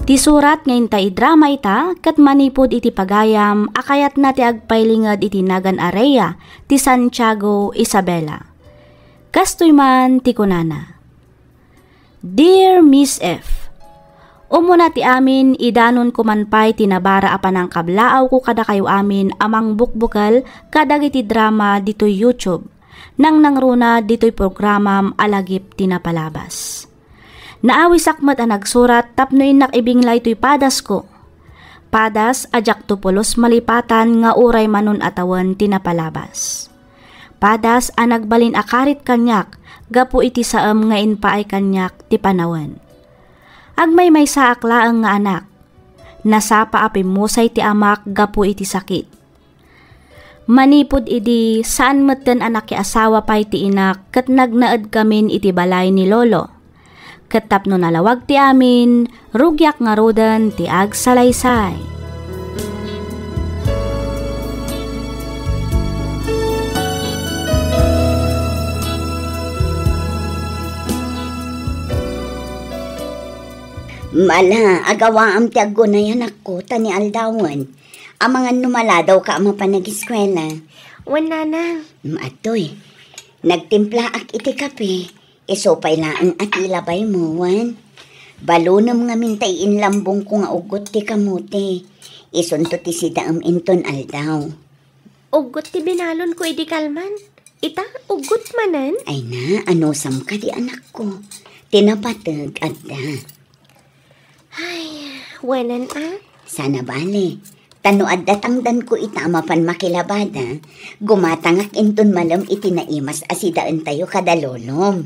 Ti surat nga inta idrama ita ket manipud iti pagayam a kayatna ti agpailinged iti nagan a Rhea ti Santiago, Isabela. Kastoy man ti kunana, Dear Miss F, umuna ti amin, idanonko man pay ti nabara a panangkablaawko kadakayo amin a mangbukbukel kadagiti drama ditoy YouTube, nangnangruna ditoy programam a Lagip ti Napalabas. Naawisak met a nagsurat tapno innak ibinglay toy padasko. Padas a diakto pulos malipatan nga uray manon a tawen ti napalabas. Padas a nagbalin a karit kaniak gapu iti saem nga impaay kaniak ti panawen. Agmaymaysaak laeng nga anak. Nasapa a pimmusay ti amak gapu iti sakit. Manipud idi, saan metten a nakiasawa pay ti inak ket nagnaedkamin iti balay ni Lolo. Ket tapno nalawag ti amin, rugiak ngaruden ti agsalaysay. Mala, agawaam ti aggunay, anakko, ta ni aldawen. Amangan no maladawka a mapan agiskuela. Wen, nanang. Mm, adtoy. Nagtimplaak iti kape. Isu pay laeng a ti labaymo, wen? Balonem ngamin ta iinlambongko nga uggot ti kamote. Isunto ti sidaem inton aldaw. Uggot ti binalonko idi kalman. Ita, uggot manen? Ay na, anusam kadi, anakko. Ti napateg, adda. Ay, wenen a? Sana bale. Ta no adda tangdanko ita a mapan makilabada, gumatangak inton malem iti naimas a sidaentayo kada lolom.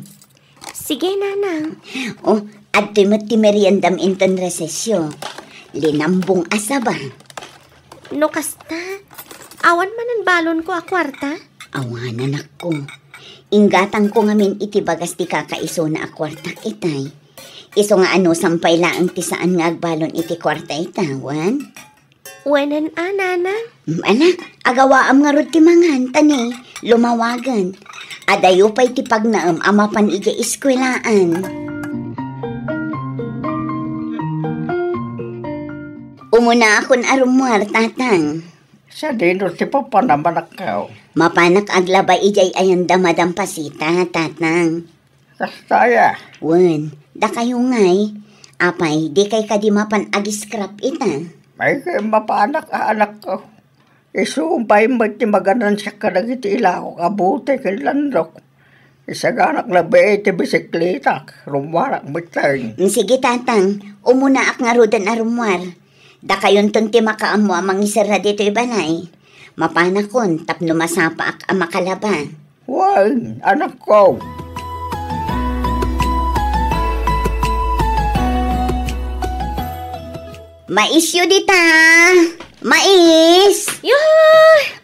Sige, nanang. Oh, adtoy met ti meriendam inton resesyo. Linambong a saba. No kasta, awan manen balonko a kuarta? Awan, anakko. Inggatangko ngamin iti bagas ti kakaisuna a kuartak itay. Isu nga anusam pay laeng ti saan nga agbalon iti kuarta ita, wen? Wenen a, nanang? Mm, ala, agawaam ngarud ti mangan, ta ni, lumawagen. Adayo pay ti pagnaem a mapan idiay eskuelaan. Umunaakon a rummuar, tatang. Sadino ti papanam, anakko? Mapanak aglaba idiay ayanda Madam Pasita, tatang. Kasta aya? Wen, dakayo ngay. Apay, dikay kadi mapan ag-scrap ita? Ay, kay mapanak a, anakko. Isu pay met ti maganansiak kadagiti ilako a bote ken landok. Isaganak labi ti bisikletak, rummuarak metten. Mm, sige, tatang, umunaak ngaruden a rummuar. Dakayonton ti makaammo a mangiserra ditoy balay. Mapanakon tapno masapaak a makalaba. Wen, anakko. Maisyo dita! Mais! Yuhu!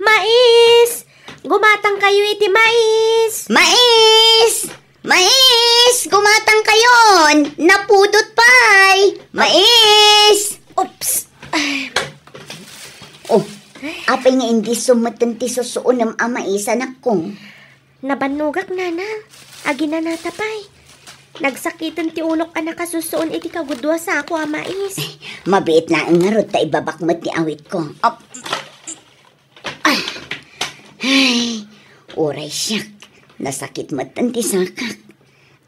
Mais! Gumatangkayo iti mais! Mais! Mais! Gumatangkayon! Napudot pay! Mais! Oops! Oh, apay nga indi sumeten ti susuonem a mais, anakko? Nabannogak, nanang. Aginanata pay. Nagsakiten ti ulok a nakasusuon iti kagudua sako a mais. Mabiit laeng ngarud ta ibabak met ti awitko. Op. Ah. Ay, uray siak. Nasakit met ti sakak.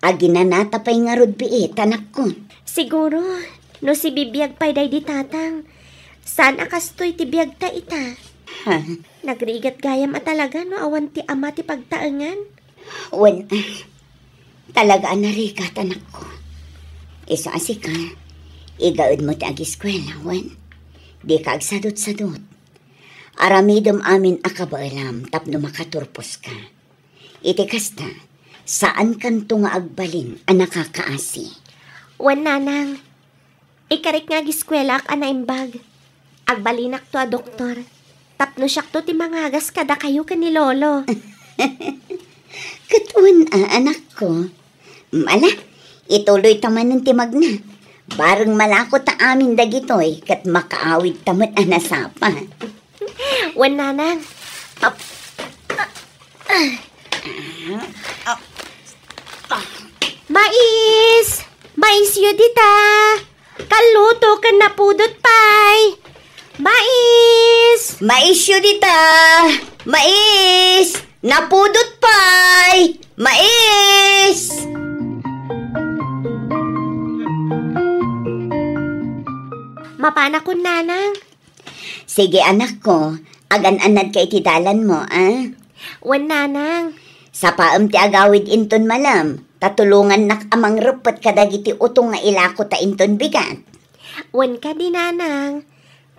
Aginanata pay ngarud biit, anakko. Siguro, no sibibiag pay daydi tatang, saan a kastoy ti biagta ita? Ha? Nagrigat gayam a talaga no awan ti ama ti pagtaengan. Wen, talaga a narigat, anakko. Isu a sika, igaedmo ti agiskuela, wen? Dika agsadutsadut. Aramidem amin a kabaelam tapno makaturposka. Iti kasta, saankanto nga agbalin a nakakaasi. Wen, nanang, ikarik nga agiskuelaak a naimbag. Agbalinakto a doktor, tapno siakto ti mangagas kadakayo ken ni Lolo. Ket wen a, anakko. Mm, ala, ituloyta manen ti magna. Bareng malako ta amin dagitoy ket makaawidta met a nasapa. Wen, nanang. Ap-, ah, ah. Mais! Maisyo dita! Kalluto ken napudot pay! Mais! Maisyo dita! Mais! Napudot pay! Mais! Mapanakon, nanang. Sige, anakko, agan-anadka iti dalanmo, a? Wen, nanang. Sapaem ti agawid inton malem, ta tulongannak a mangreppet kadagiti utong nga ilakota inton bigat. Wen kadi, nanang.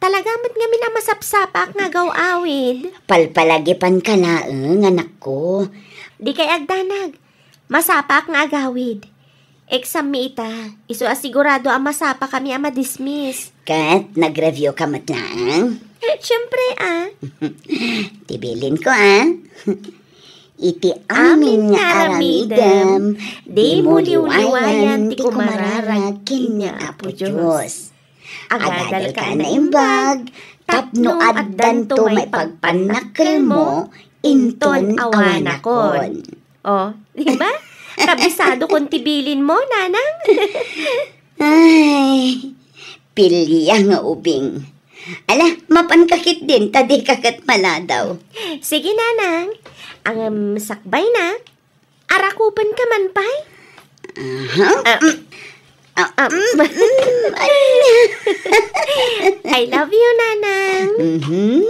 Talaga met ngamin a masapsapaak nga agaw-awid. Palpalagipanka laeng, anakko. Dikay agdanag. Masapaak nga agawid. Exam mi ita. Isu a sigurado a masapakami a madismiss. Ket nag-review ka met laeng? Siyempre, ah. Ti bilinko, ah. Iti amin nga aramidem, dimo liwliwayan ti kumararag ken ni Apo Dios. Agadalka a naimbag, tapno addanto maipagpannakkelmo inton awanakon. Oh, di ba? Kabisadokon ti bilinmo, nanang. Ay, pilya nga ubing. Ala, mapanka ketdin, ta dika ket maladaw. Sige, nanang. Ngem sakbayna, arakupenka man pay? Aha. Ah, mm. Ah, ah, mm, mm, ay. I love you, nanang. Mhm.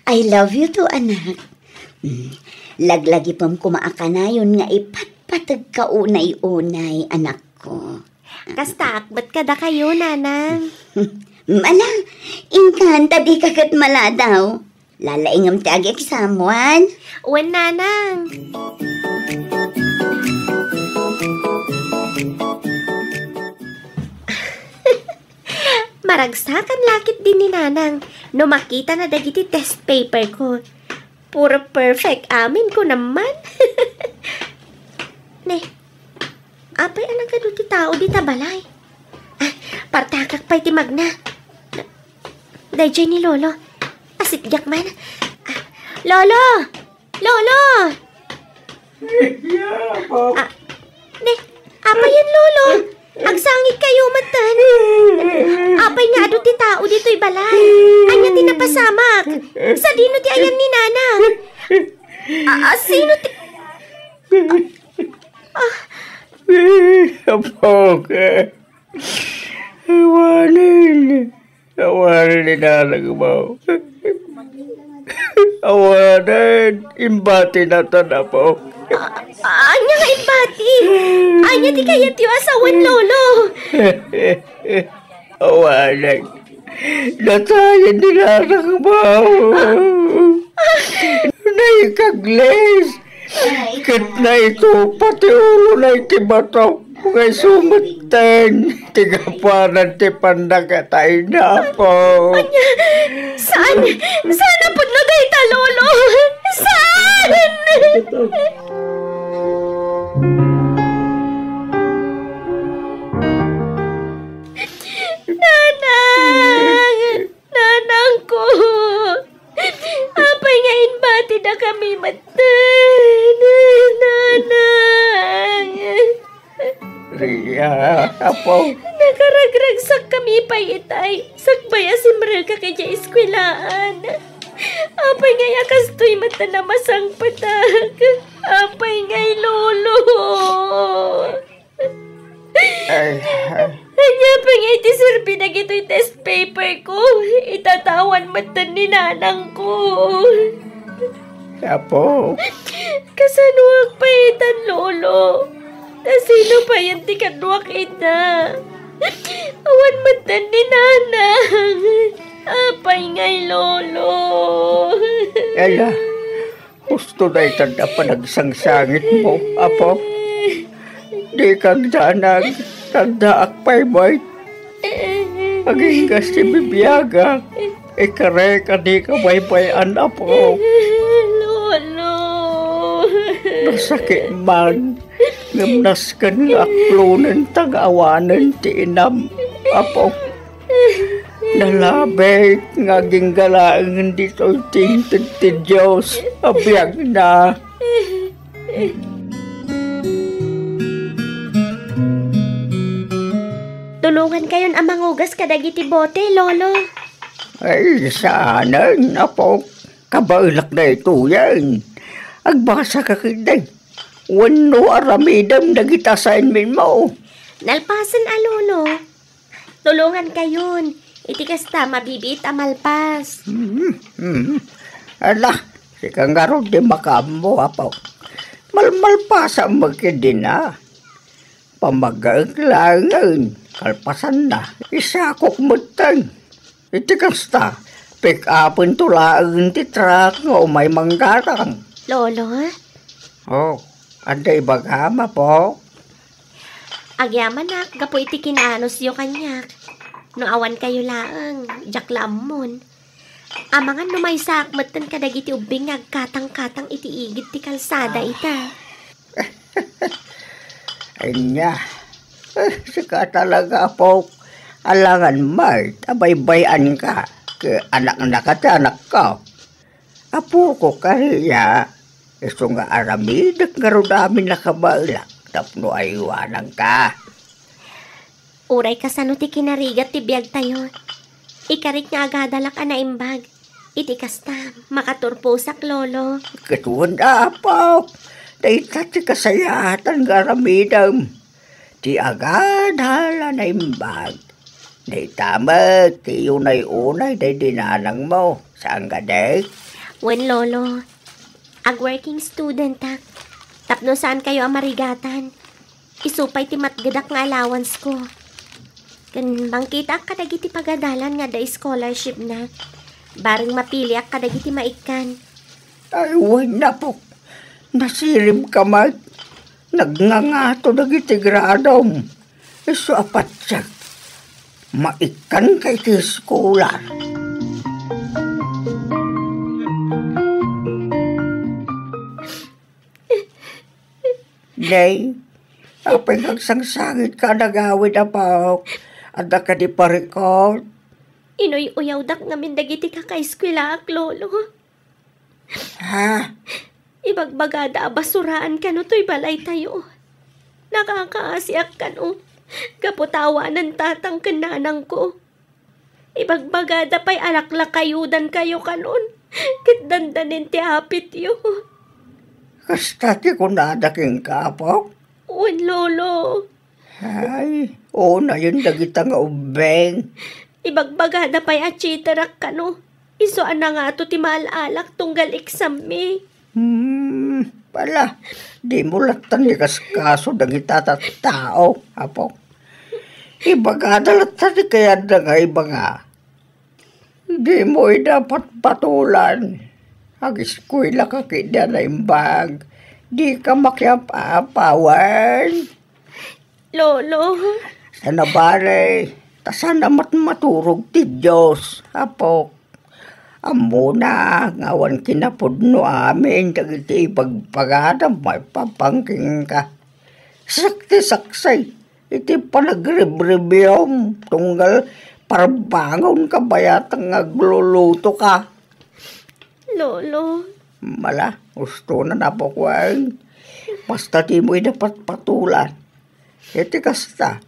I love you too, anak. Mm. Laglagipem koma a kanayon nga ipatpategka unay-unay, anakko. Kastaak met kadakayo, nanang. Ala, inkan ta dika ket maladaw. Lalaingem ti agi-exam, wen? Wen, nanang. Maragsakan la ketdin ni nanang no makitana dagiti test paper ko. Puro perfect amin ko naman. Ne, apay a nagadu ti tao dita balay? Ah, partakak pay ti magna. Daydiay ni Lolo. Asitgak man. Ah, Lolo! Lolo! Ah, ne, apay yan, Lolo? Agsangit kayo, matan. Apay nga adu ti tao ditoy balay? Ania ti napasamak? Sadino ti ayan ni Nana? Ah, ah, sino ti... Ah, ah. Apo, ka. Awanen. Awanen ni Nanang mo. Awanen. Imbati na ta, apo. Ah, ania nga imbati? Ania ti kayatyo a sawen, Lolo? Awanen. Natayen ni Nanang mo. Naikaglis. Ket naitupa ti ulona iti bato. Nga isu metten ti gapuanan ti pannakatayna, apo. Ania? Saan? Saan a pudno dayta, Lolo? Saan? Nanang! Nanangko! Apay nga imbatidakami metten, Nanang? Ria, apo. Nakaragragsakkami pay itay, sakbay a simrek ka idiay eskuelaan. Apay ngay a kastoy metten a masangpetak? Apay ngay, Lolo? Ay, ah. Ania pay nga iti serbi dagitoy test paper ko? Itatawan metten ni nanangko. Apo. Kasanoak pay itan, Lolo? Ta sino payen ti kaduak ita? Awan metten ni nanang. Apay ngay, Lolo? Ala, husto daytan a panagsangsangitmo, apo. Dika agdanag, addaak pay met. Agingga ti bibiagak, ikarek a dika baybay-an, apo. Lolo. Nasakit man, ngem nasken nga aklonen ta nga awanen ti inam, apo. Nalabit nga agingga laengen ditoy ti inted ti Dios a biagna. Tulongankayon a mangugas kadagiti bote, Lolo. Ay, saanen, apo. Kabaelak daytoyen. Agbasaka ketdi. Wenno aramidem dagiti assignment mo. Nalpasen a, Lolo. Tulongankayon. Iti kasta, mabibiit a malpas. Mhm, mhm. Ala, sika ngarud ti makaammo, apo. Malmalpasam met ketdin a. Pamagaek laengen, kalpasanna, isakok metten. Iti kasta, pick-upento laengen ti truck nga umay manggatang. Lolo? Oh, adda ibagam, apo? Agyamanak gapu iti kinaanusyo kaniak. No awan kayo laeng, diak la ammon. Amangan no maysaak metten kadagiti ubbing nga agkatangkatang iti igid ti kalsada ita. Ania, eh, sika talaga, apok. Alangan met a baybay-anka ket anaknaka ti anakko. Apoko, kariya, isu nga aramidek ngarud amin a kabaelak tapno aywananka. Uray kasano ti kinarigat ti biagtayo, ikarik nga agadalak a naimbag. Iti kasta, makaturposak, Lolo. Ket wen, apok, dayta ti kasayaatan nga aramidem. Ti agadal a naimbag. Dayta met ti unay-unay daydi nanangmo, saan kadi? Wen, Lolo. Ag-working studentak. Tapno saan kayo a marigatan. Isu pay ti matgedak nga allowance ko. Ken mangkitaak kadagiti pagadalan nga adda scholarship na. Bareng mapiliak kadagiti maikkan. Ay, wen, apok. Nasiribka met. Nagngangato dagiti gradom. Isu a patiek, maikkanka iti eskolar. Nay, apay nga agsangsangitka a nagawid, apok? Adda kadi parikut? Inuy-uyawdak ngamin dagiti kakaeskuelaak, Lolo. Ha? Ibagbagada a basuraan kano toy balaytayo. Nakakaasiak kano. Gapu ta awanen tatang ken nanangko. Ibagbagada pay a laklakayudankayo kanon. Ket dandanin ti apityo. Kasta ti kunada kenka, apok? Wen, Lolo. Ay, unayen dagita nga ubbing. Ibagbagada pay a cheaterak kano. Isu a nangato ti maal-alak tunggal exam-mi. Hmm, pala, dimo latta ni kaskaso dagita tattao, apok. Ibagada latta ti kayatda nga ibaga. Dimo ida patpatulan. Agiskuelaka ketdi a naimbag. Dika makiap-apa wen. Lolo. Saan a bale, ta saan a matmaturog ti Dios, apok. Ammona nga awan kinapudno amin dagiti ibagbagadam maipapan kenka. Siak ti saksi iti panagribribiam tunggal parbangonka bayat nga aglulutoka. Lolo. Mala, ustonan, apok, wen. Basta dimo ida patpatulan. Iti kasta,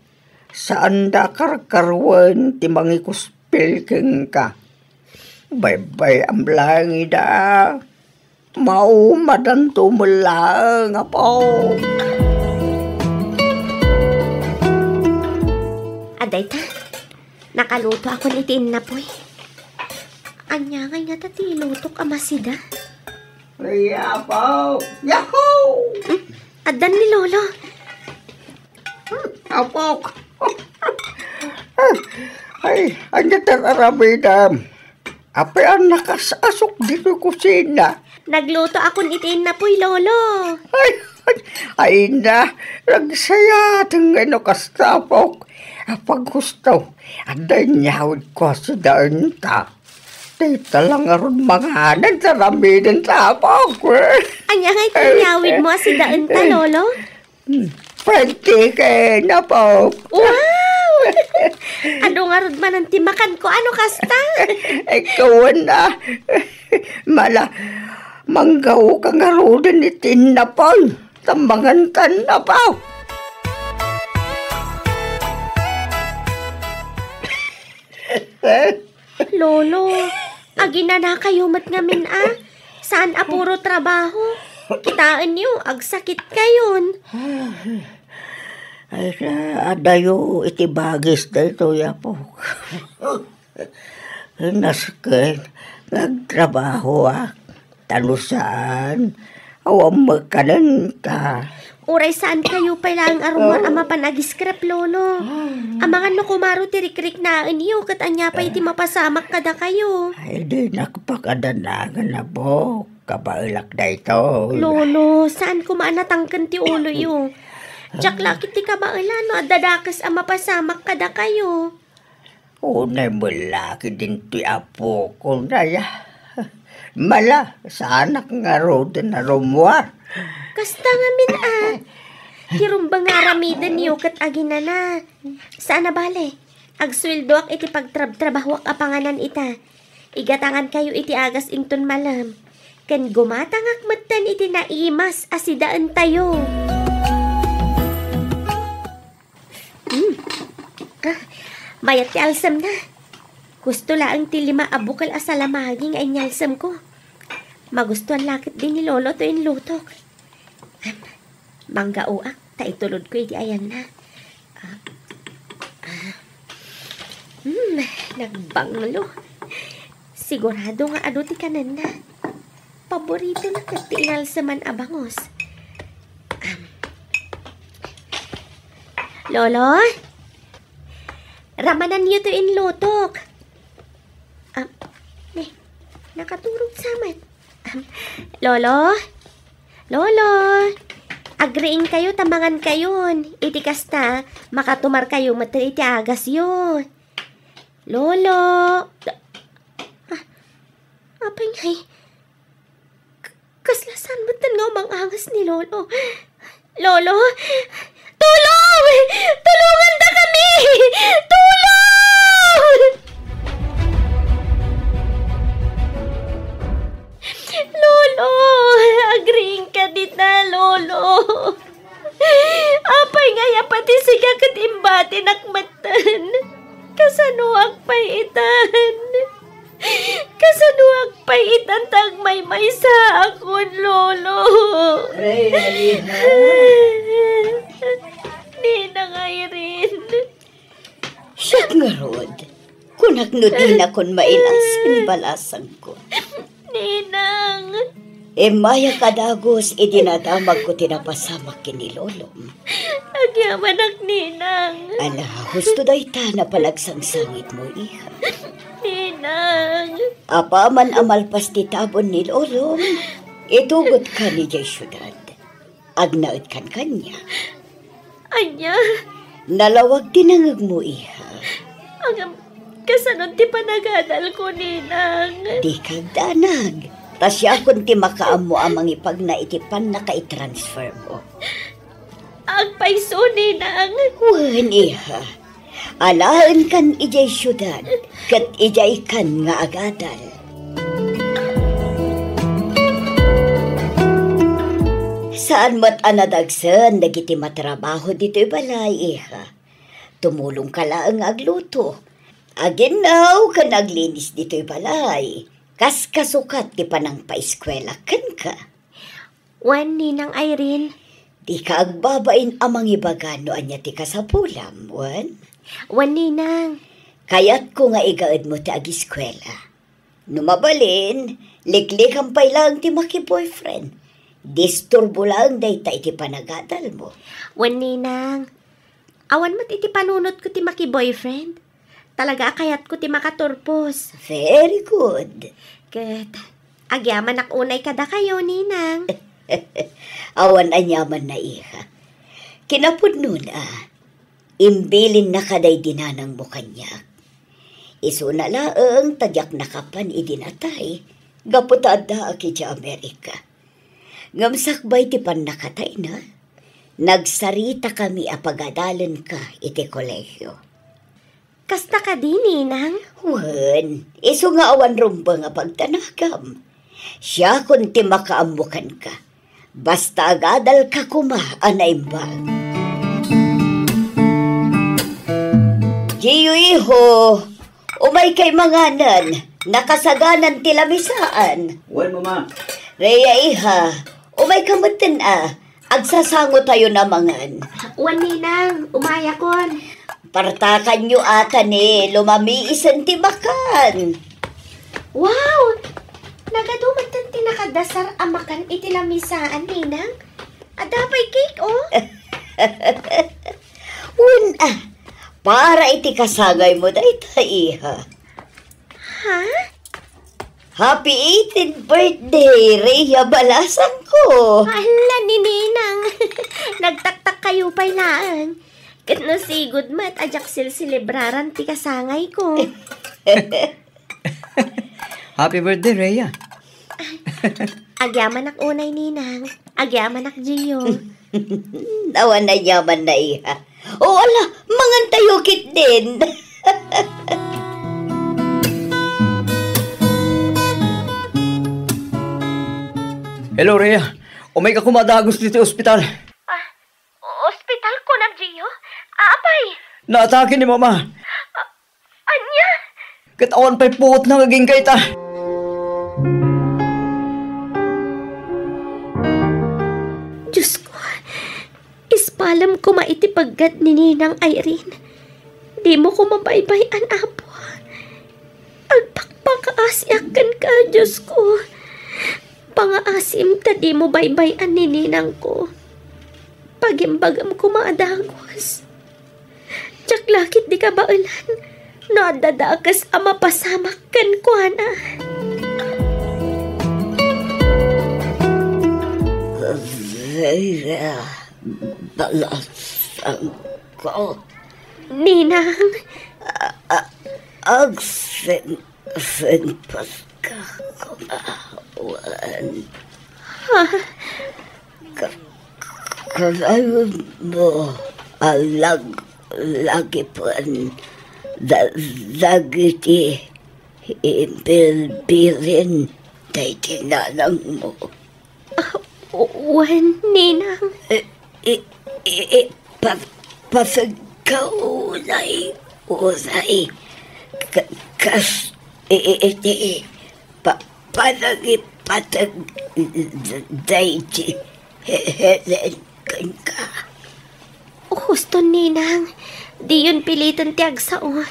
saanda a karkaruen ti mangikuspil kenka. Baybay-am laeng ida. Maumadanto met laeng, apok. Adda ita, nakalutoakon iti innapoy. Ania ngay ngata ti ilutok a masida? Ay, apok! Yahoo! Hmm? Addan ni Lolo. Hmm, apok! Ay, ania ti ar-aramidem? Apay a nakas-asok ditoy kusina? Naglutoakon iti innapoy, Lolo. Ay, ay, ay na, nagsayaten nga no kasta, apok. Apaghusto, adda inyawidko a sidaenta. Dayta la ngarud manganen ti aramidenta, apok. Ania ngay ti inyawidmo a sidaenta, Lolo? Hmm. Pwede, apok. Wow! Adu ngarud manen ti makanko a no kasta? Ikaw na. Mala, manggaoka ngaruden iti innapoy. Tambangan tan, apok. Lolo, aginanakayo met ngamin a. Saan a puro trabaho. Kitaenyo, agsakitkayon. Ay, adayo iti bagis daytoy, apok. Nasken nga agtrabahoak. Ta no saan, awan met kanenta. Uray saan kayo pay laeng a rummuar a mapan agiskrep, Lolo. Amangan no kumaro ti rikriknaenyo, ket ania pay ti mapasamak kadakayo? Ay, dinak pakadanangan, apok. Kabaelak daytoy. Lolo, saan koma a natangken ti uloyo? Diak la ket ti kabaelan no adda dakes a mapasamak kadakayo. Unay met la ket ditoy apok, unay a. Mala, saanak ngaruden a rummuar. Kasta ngamin a. Ti rumbeng nga aramidenyo ket aginana. Saan a bale, agsueldoak iti pagtrabtrabahoak a panganan ita. Igatangankayo iti agas inton malem. Ken gumatangak metten iti naimas a sidaentayo. Mm. Ah, mayat ti alsemna. Husto laeng ti lima a bukel a salamagi nga inyalsemko. Magustuan la ketdi ni Lolo to inlutok. Am, manggaoak ta itulodko iti ayanna. Ah, ah. Hmm, nagbanglo. Sigurado nga adu ti kanenna. Paboritona ket ti inalseman a bangus. Am. Lolo? Ramananyo to inlutok. Am, ne, nakaturog sa met. Am, Lolo? Lolo? Agriingkayo ta mangankayon. Iti kasta, makatumarkayo met iti agasyo. Lolo? Ah, apay ngay? K-, kasla saan metten nga umang-angas ni Lolo? Lolo? Tulong! Tulongandakami! Tulong! Lolo! Agriingka dita, Lolo! Apay ngay a pati sika ket imbatinak metten? Kasanoak pay itan? Kasanoak pay itan ta agmaymaysaakon, Lolo? Rhea, ina. Ninang Irene. Siak ngarud, kunak no dinakon mailas ken balasangko. Ninang. Immayak a dagus idi nadamagko ti napasamak ken ni Lolom. Agyamanak, Ninang. Ala, husto dayta napalagsangsangitmo, iha. Ninang. Apaman a malpas ti tabon ni Lolom, itugotka idiay siudad. Agnaedkan kaniak. Ania? Nalawag ti nangegmo, iha. Ngem, kasano ti panagadalko, Ninang? Dika agdanag. Ta siakon ti makaammo a mangipagna iti pannakaitransfermo. Agpayso, Ninang. Wen, iha. Alaenkan idiay siudad, ket idiaykan nga agadal. Saan met a nadagsen dagiti matrabaho ditoy balay, iha. Tumulongka laeng nga agluto, aginnaw ken aglinis ditoy balay. Kas kasukat ti panangpaeskuela kenka. Wen, Ninang Irene. Dika agbabain a mangibaga no ania ti kasapulam, wen? Wen, Ninang. Kayatko nga igaedmo ti agiskuela. No mabalin, liklikam pay laeng ti maki-boyfriend. Disturbo laeng dayta iti panagadalmo. Wen, Ninang. Awan met iti panunotko ti maki-boyfriend. Talaga a kayatko ti makaturpos. Very good. Ket, agyamanak unay kadakayo, Ninang. Awan aniamanna, iha. Kinapudnona, imbilinnaka daydi nanangmo kaniak. Isuna laeng ta diak nakapan idi natay, gapu ta addaak idiay Amerika. Ngem sakbay ti pannakatayna, nagsaritakami a pagadalenka iti kolehio. Kasta kadi, Ninang? Wen, isu nga awan rumbeng a pagdanagam. Siakon ti makaammo kenka. Basta agadalka koma a naimbag. Gio, iho, umaykay manganen. Nakasaganan ti lamisaan. Wen, Mama. Rhea, iha, umayka metten a. Agsasangotayon a mangan. Wen, Ninang, umayakon. Partakanyo a ta ni lumamiisen ti makan. Wow! Nagadu metten ti nakadasar a makan iti lamisaan, Ninang. Adda pay cake, oh. Wen a, para iti kasangaymo dayta, iha. Ha? Happy eighteenth birthday, Rhea Balasangko! Hala, ni Ninang. Nagtaktak kayo pay laeng. Ket no sigud met a diak silselebraran ti kasangayko. Happy birthday, Rhea. Agyamanak unay, Ninang. Agyamanak, Gio. Awan a yamanna, iha. O, ala, mangantayo ketdin. Hello, Rhea. Umayka koma a dagus ditoy ospital. Ah, ospital, kunam, Gio? Apay? Naatake ni Mama. Ah, Ania? Ket awan pay puotna nga agingga ita. Diosko, ispalem koma iti peggad ni Ninang Irene. Dimo koma baybay-an, Apo. Agpakpakaasiak kenka, Diosko. Pangaasim ta dimo baybay-an ni ninangko. Pagimbagam koma a dagus. Diak la ketdi kabaelan no adda dakes a mapasamak kenkuana. Rhea, balasangko. Ninang. A-, a-, agsen-, senpaska koma wen. Ha? Ka-, kanayon mo a lag-, lagipen da-, dagiti imbilbilin daydi nanangmo. Ah, wen, Ninang. I, i, i, i, pa-, pategka unay, unay. Ka-, kas, i, i, iti pa-, panangipateg daydi He-, Helen kenka. Husto, Ninang. Diyon piliten ti agsao.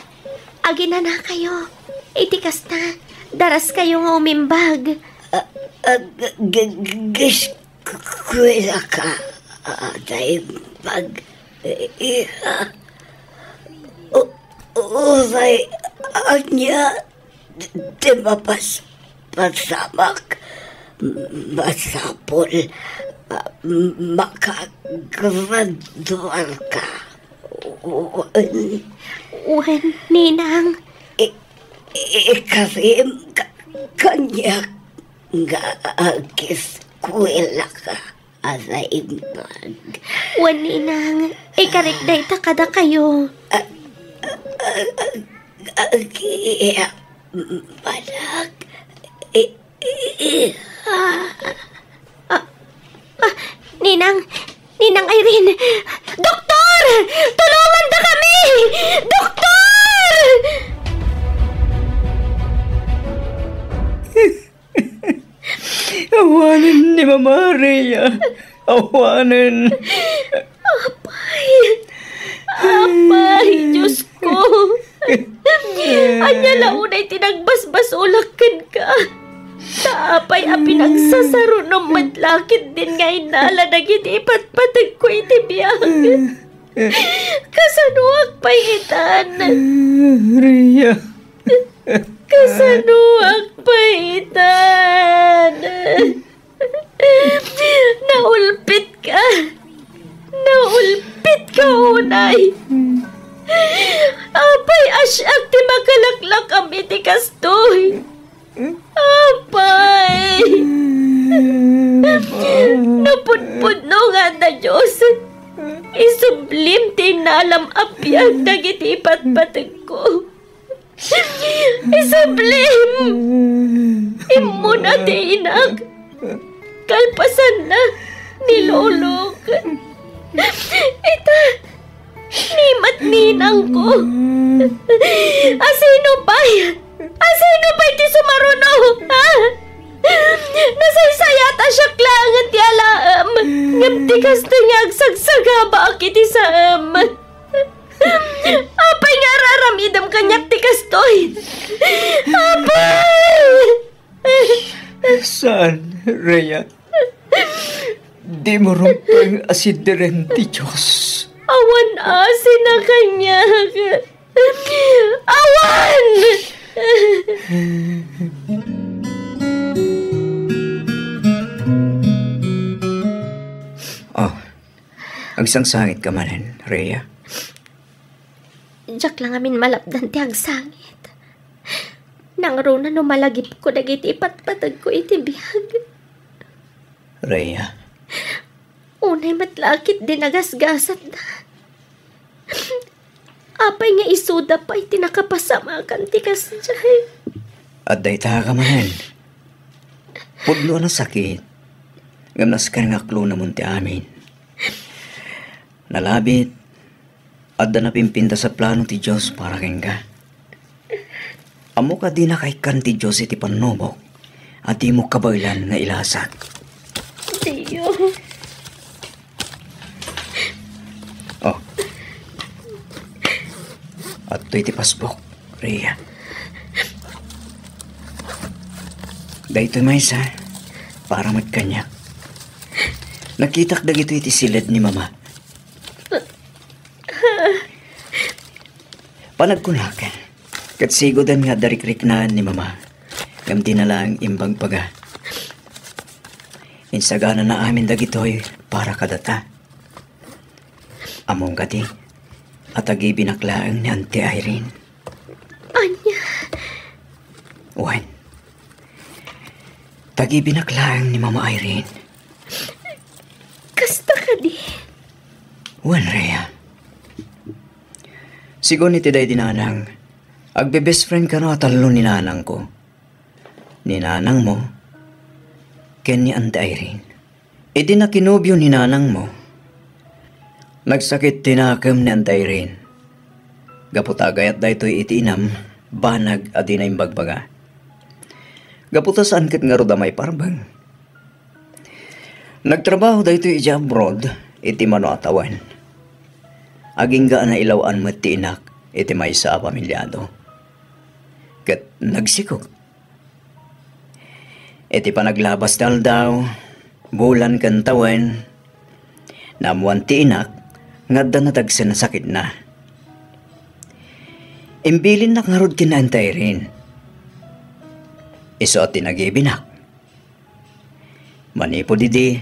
Aginanakayo. Iti kasta, daraskayo nga umimbag. A-, ag-, g-, g-, eskuelaka, a, naimbag. Iha. U-, uray ania ti mapas-, pasamak, masapul a makagraduarka. Wen, wen, Ninang. I-, i-, ikarim ka-, kaniak nga ageskuelaka a naimbag. Wen, Ninang, ikarik dayta kadakayo. A-, a-, a-, agiyak manak. I-, i-, i-, ah. Ah, ah, Ninang, Ninang Irene, doktor! Tulongandakami! Doktor! Awanen ni Mama Rhea. Awanen. Apay! Apay, Diosko! Ania la unay ti nagbasbasolak kenka? Ta apay a pinagsasarunom met la ketdin nga innala dagiti ipatpategko iti biag? Kasanoak pay itan? Rhea. Kasanoak pay itan? Naulpitka. Naulpitka unay. Apay a siak ti makalaklakam iti kastoy? Apay! Napudpudno nga adda Dios, isublim ti innalam a biag dagiti ipatpategko. Isublim! Immuna ti inak. Kalpasanna, ni lolok. Ita, ni met ninangko. Asino pay? Asino pay ti sumaruno? Ha? Nasaysayat a siak laengen ti alaem, ngem ti kastoy nga agsagsagabaak iti saem. Apay nga ar-aramidem kaniak ti kastoy? Apay! Saan, Rhea? Dimo rumbeng a sideren ti Dios. Awan asina kaniak. Awan! Agsangsangit ka manen, Rhea? Diak la ngamin malapdan ti agsangit. Nangruna no malagipko dagiti ipatpategko iti biag. Rhea. Unay met la a ketdi nagasgasatda. Apay nga isuda pay ti nakapasamakan ti kasdiay? Adda ita ka manen. Pudno a nasakit. Ngem nasken nga aklonamon ti amin. Nalabit, adda napimpintas a plano ti Dios para kenka. Ammok a dinaka ikkan ti Dios iti pannubok a dimo kabaelan nga ilasat. Dios. Oh. Adtoy ti pasbuk, Rhea. Daytoy maysa, para met kaniak. Nakitak dagitoy iti siled ni Mama. Panagkunak, ket sigoden nga adda rikriknaan ni Mama, ngem dina laeng imbagbaga. Insaganana amin dagitoy para kadata. Ammom kadi a tagibinak laeng ni Auntie Irene? Ania? Wen, tagibinak laeng ni Mama Irene. Kasta kadi? Wen, Rhea. Sigun iti daydi nanang, agbe-best friend kano a tallo ni nanangko. Ni nanangmo, ken ni Auntie Irene. Idi nakinobio ni nanangmo, nagsakit ti nakem ni Auntie Irene. Gapu ta agayat daytoy iti inam, banag a dina imbagbaga. Gapu ta saan ket ngarud a maiparbeng. Nagtrabaho daytoy idiay abroad iti mano a tawen. Agingga a nailaw-an met ti inak iti maysa a pamiliado. Ket nagsikog. Iti panaglabas ti aldaw, bulan ken tawen, naammoan ti inak nga adda nadagsen a sakitna. Imbilinnak ngarud ken ni Auntie Irene. Isu a tinagibinak. Manipud idi,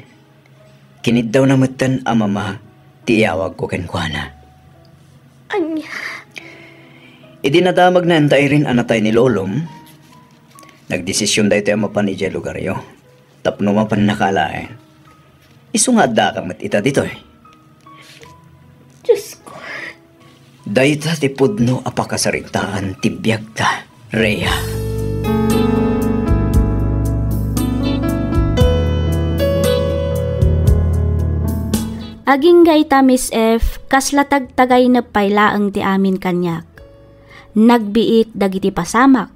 kiniddawna metten a Mama ti iyawagko kenkuana. Ania? Idi nadamagna enta Irene a natay ni lolom, nagdesisyon daytoy a mapan idiay lugaryo tapno mapannaka alaen. Isu nga addaka met ita ditoy. Diosko. Dayta ti pudno a pakasaritaan ti biagta, Rhea. Agingga ita, Miss F, kasla tagtagainep pay laeng ti amin kaniak. Nagbiit dagiti pasamak.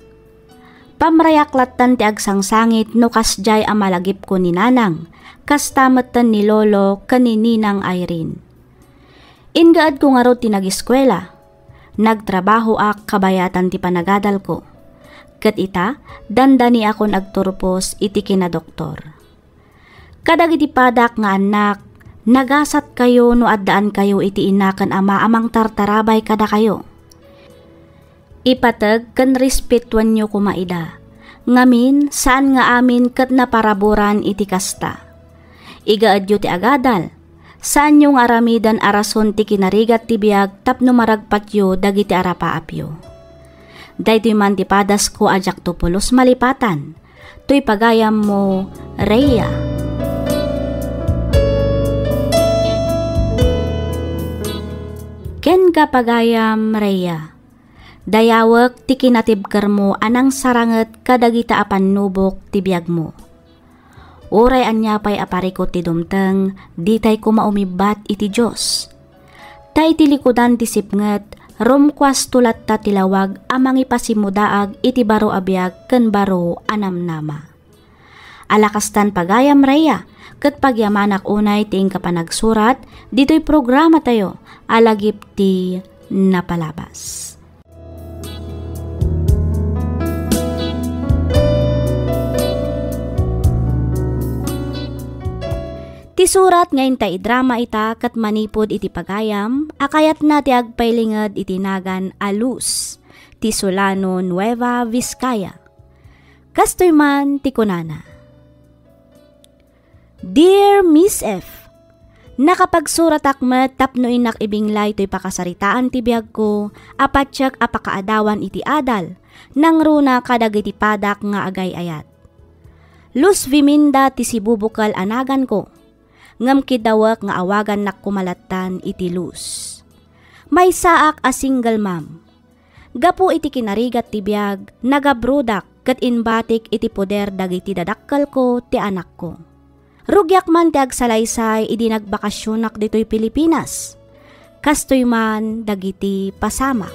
Pamrayak lattan ti agsangsangit no kasdiay a malagipko ni Nanang, kasta metten ni Lolo ken ni Ninang Irene. Ingaedko ngarud ti nagiskuela. Nagtrabahoak kabayatan ti panagadalko. Ket ita, dandaniakon agturpos iti kinadoktor. Kadagiti padak nga annak, nagasatkayo no addaankayo iti ina ken ama a mangtartarabay kadakayo. Ipateg ken respetuenyo koma ida. Ngamin, saan nga amin ket naparaburan iti kasta. Igaedyo ti agadal. Saanyo nga aramiden a rason ti kinarigat ti biag tapno maragpatyo dagiti arapaapyo. Daytoy man ti padasko a diakto pulos malipatan. Toy pagayammo, Rhea. Kenka, pagayam Rhea, dayawek ti kinatibkermo a nangsaranget kadagita a pannubok ti biagmo. Uray ania pay a parikut ti dumteng, ditay koma umibbat iti Dios. Ta iti likudan ti sipnget, rumkuasto latta ti lawag a mangipasimmudaag iti baro a biag ken baro a namnama. Ala kastan, pagayam Rhea, ket pagyamanak unay ti inka panagsurat ditoy programatayo a Lagip ti Napalabas. Ti surat nga inta idrama ita ket manipud iti pagayam a kayatna ti agpailinged iti nagan a Luz, ti Solano, Nueva Vizcaya. Kastoy man ti kunana: Dear Miss F, Nakapagsuratak met tapno innak ibinglay toy pakasaritaan ti biagko a patiek a pakaadawan iti adal, nangruna kadagiti padak nga agay-ayat. Luz Viminda ti sibubukel a naganko, ngem kiddawek nga awagannak koma lattan iti Luz. Maysaak a single mom. Gapu iti kinarigat ti biag, nagabrodak ket imbatik iti poder dagiti dadakkelko ti anakko. Rugiak man ti agsalaysay idi nagbakasionak ditoy Pilipinas. Kastoy man dagiti pasamak.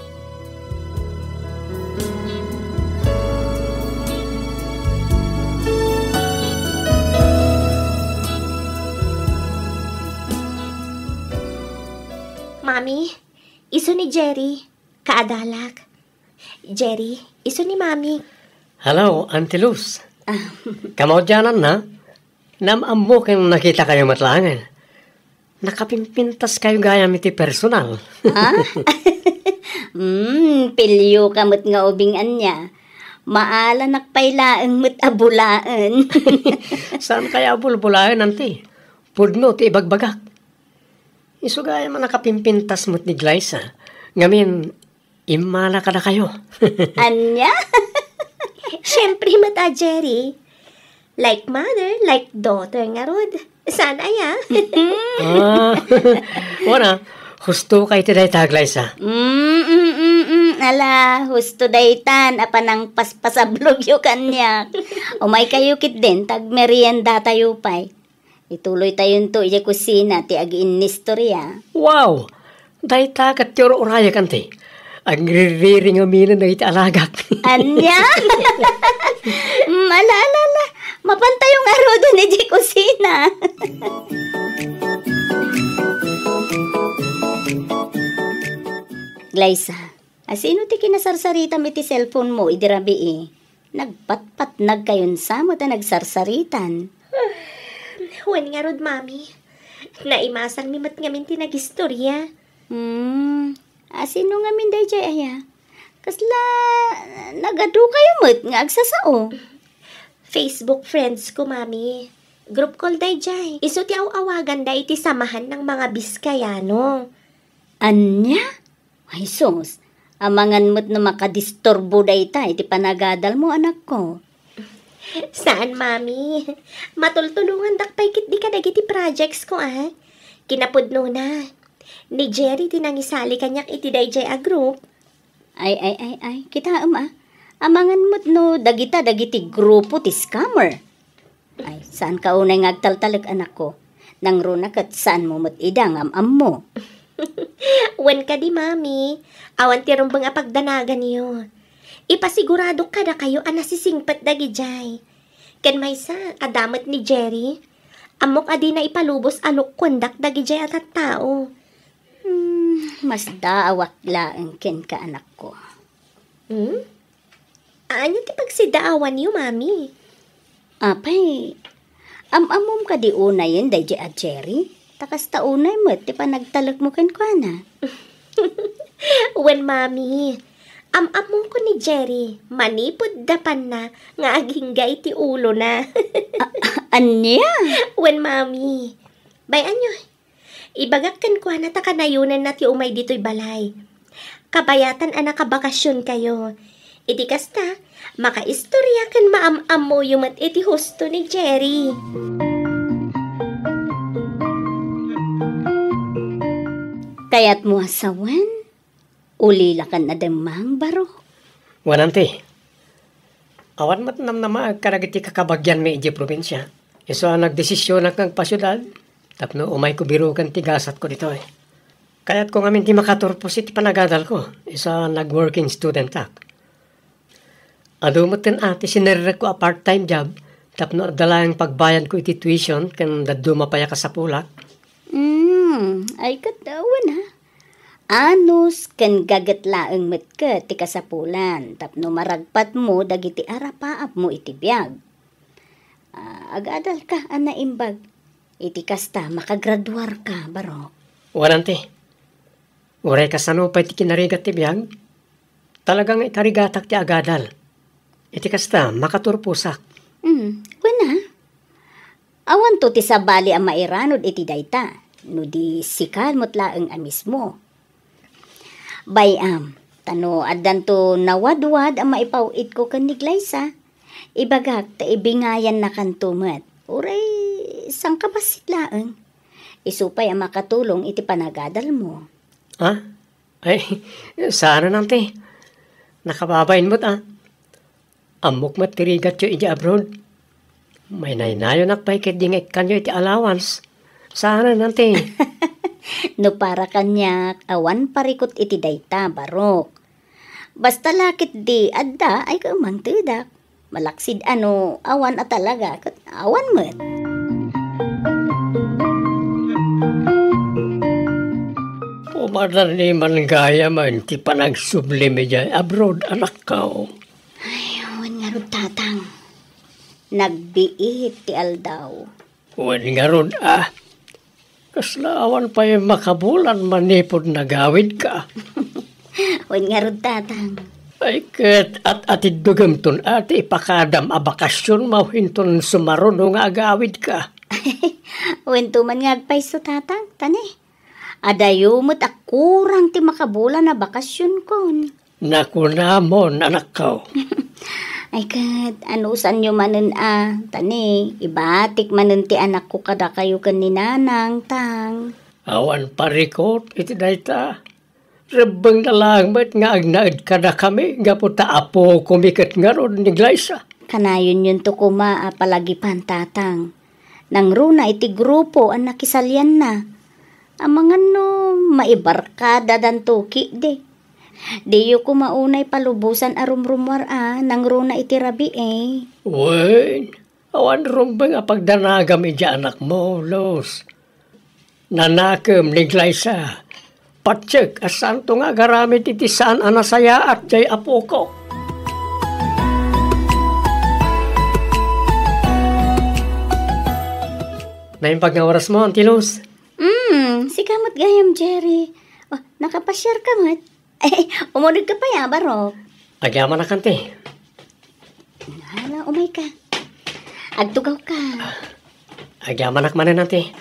Mami, isu ni Jerry, kaadalak. Jerry, isu ni Mami. Hello, Auntie Luz. Ah. Kamaudiananna? Naam-ammo ken nakitakayo met laengen. Nakapimpintaskayo gayam iti personal. Ha? Mm, pilioka met nga ubing ania. Maalanak pay laeng met a bulaen. Saan kaya a bulbulaen, Auntie? Pudno ti ibagbagak. Isu gayam a nakapimpintas met ni Glyza. Ngamin, immala kadakayo. Ania? Siyempre met a, Jerry. Like mother, like daughter ngarud. Saan aya? Ah, wana, husto ka iti dayta, Glyza. Mm, mm, mm, mm. Ala, husto daytan a panangpaspasablogyo kaniak. Umaykayo ketdin, ta agmeriendatayo pay. Ituloytayonto idiay kusina ti agiinnistoria. Wow! Dayta ket ti ur-urayak, Auntie. Agriririringaminen dagiti alagak. Ania? Mm, ala, ala, ala. Mapantayo ngaruden idiay kusina. Glyza, asino ti kinasarsaritam iti cellphone mo idi rabii? Nagpatpatnagkayonsa met a nagsarsaritan. Wen ngarud, Mami. Naimasanmi met ngamin ti nagistoria. Hmm, asino ngamin dayjay aya? Kasla nagadukayo met nga agsasao? Facebook friends ko, Mami. Group call dayjay. Isu ti aw-awaganda iti samahan ng mga Biskayano. Ania? Ay sus, amangan met no makadisturbo dayta iti panagadalmo, anakko. Saan, Mami. Matultulongandak pay ketdi kadagiti projects ko, a. Kinapudnona, ni Jerry ti nangisali kaniak iti dayjay a group. Ay, ay, ay, ay, kitaem, a. Amangan met no dagita dagiti grupo ti scammer. Ay, saanka unay nga agtaltalek, anakko. Nangruna ket saanmo met ida nga am-ammo. Wen kadi, Mami, awan ti rumbeng a pagdanaganyo. Ipasiguradok kadakayo a nasisingpet dagidiay. Ken maysa, adda met ni Jerry. Ammok a dina ipalubos a look conduct dagidiay a tattao. Hmm, masdaawak laeng kenka, anakko. Hmm? Ania ti pagsidaawanyo, Mami? Apay, am-ammom kadi unayen daydiay a Jerry? Ta kasta unay met ti panagtalekmo kenkuana. Wen, Mami, am-ammongko ni Jerry manipud napanna nga agingga iti ulona. A-, a-, ania? Wen, Mami. Bay-anyo, ibagak kenkuana ta kanayonenna ti umay ditoy balay. Kabayatan a nakabakasionkayo. Iti kasta, makaistorya ken maam-ammoyo met iti husto ni Jerry. Kayatmo a sawen? Ulilakan a demmang, barok. Wen, anti. Awan met namnamaek kadagiti kakabagianmi idiay probinsia. Isu a nagdesisionak nga agpasiudad tapno umayko biroken ti gasatko ditoy. Kayatko ngamin ti makaturpos iti panagadalko, isu a nag-working studentak. Adu metten, a, ti sinerrekko a part-time job tapno adda laeng pagbayadko iti tuition ken dadduma pay a kasapulak. Mm, ay ket, a, wen, a. Anus ken gaget laeng met ket ti kasapulan tapno maragpatmo dagiti arapaapmo iti biag. A, agadalka a naimbag. Iti kasta, makagraduarka, barok. Wen, anti. Uray kasano pay ti kinarigat ti biag, talaga nga ikarigatak ti agadal. Iti kasta, makaturposak. Mm, wen, a. Awanto ti sabali a mairanod iti dayta. No di sika met laeng a mismo. Bay-am, ta no addanto nawadwad a maipaw-itko ken ni Glyza, ibagak ta ibingayannakanto met. Uray sangkabassit laeng. Isu pay a makatulong iti panagadalmo. Ah? Ay, saanen, Auntie. Nakababain met, ah. Ammok met ti rigatyo idiay abroad. Maynaynayonak pay ketdi nga ikkanyo iti allowance. Saanen, Auntie. No para kaniak, awan parikut iti dayta, Barok. Basta la ketdi adda, ay kaumangtedak. Malaksid a no awan a talaga, ket awan met. Umadar ni man gayam ti panagsublim idiay abroad, anakko. Ay, wen ngarud, Tatang. Nagbiit ti aldaw. Wen ngarud, ah. Kasla awan pay makabulan manipud nagawidka. Wen ngarud, Tatang. Ay, ket at-atiddugemton a ti ipakadam a bakasion mawhinton sumaruno nga agawidka. Wento man nga agpayso, Tatang, tani. Adayo met a kurang ti makabulan a bakasionkon. Nakunamon, anakko. Ay ket, anusanyo manen a, tani, ibatik manen ti anakko kadakayo ken ni Nanang, Tang. Awan parikut iti dayta. Rebbengna laeng met nga agnaed kadakami gapu ta apokomi ket ngarud ni Glyza. Kanayonyonto koma a palagipan, Tatang. Nangruna iti grupo a nakisalianna. Amangan no maibarkadadanto ketdi. Diyo koma unay palubosan a rumrumuar a nangruna iti rabii. Wen, awan rumbeng a pagdanagam idiay anakmo, Luz. Nanakem ni Glyza. Patiek a saanto nga agaramid iti saan a nasayaat diay apoko. Naimbag nga orasmo, Auntie Luz. Mm, sika met gayam, Jerry. Oh, nakapasiarka met? Ay, umunegka pay a, Barok. Agyamanak, Auntie. Hala, umayka. Agtugawka. Agyamanak manen, Auntie.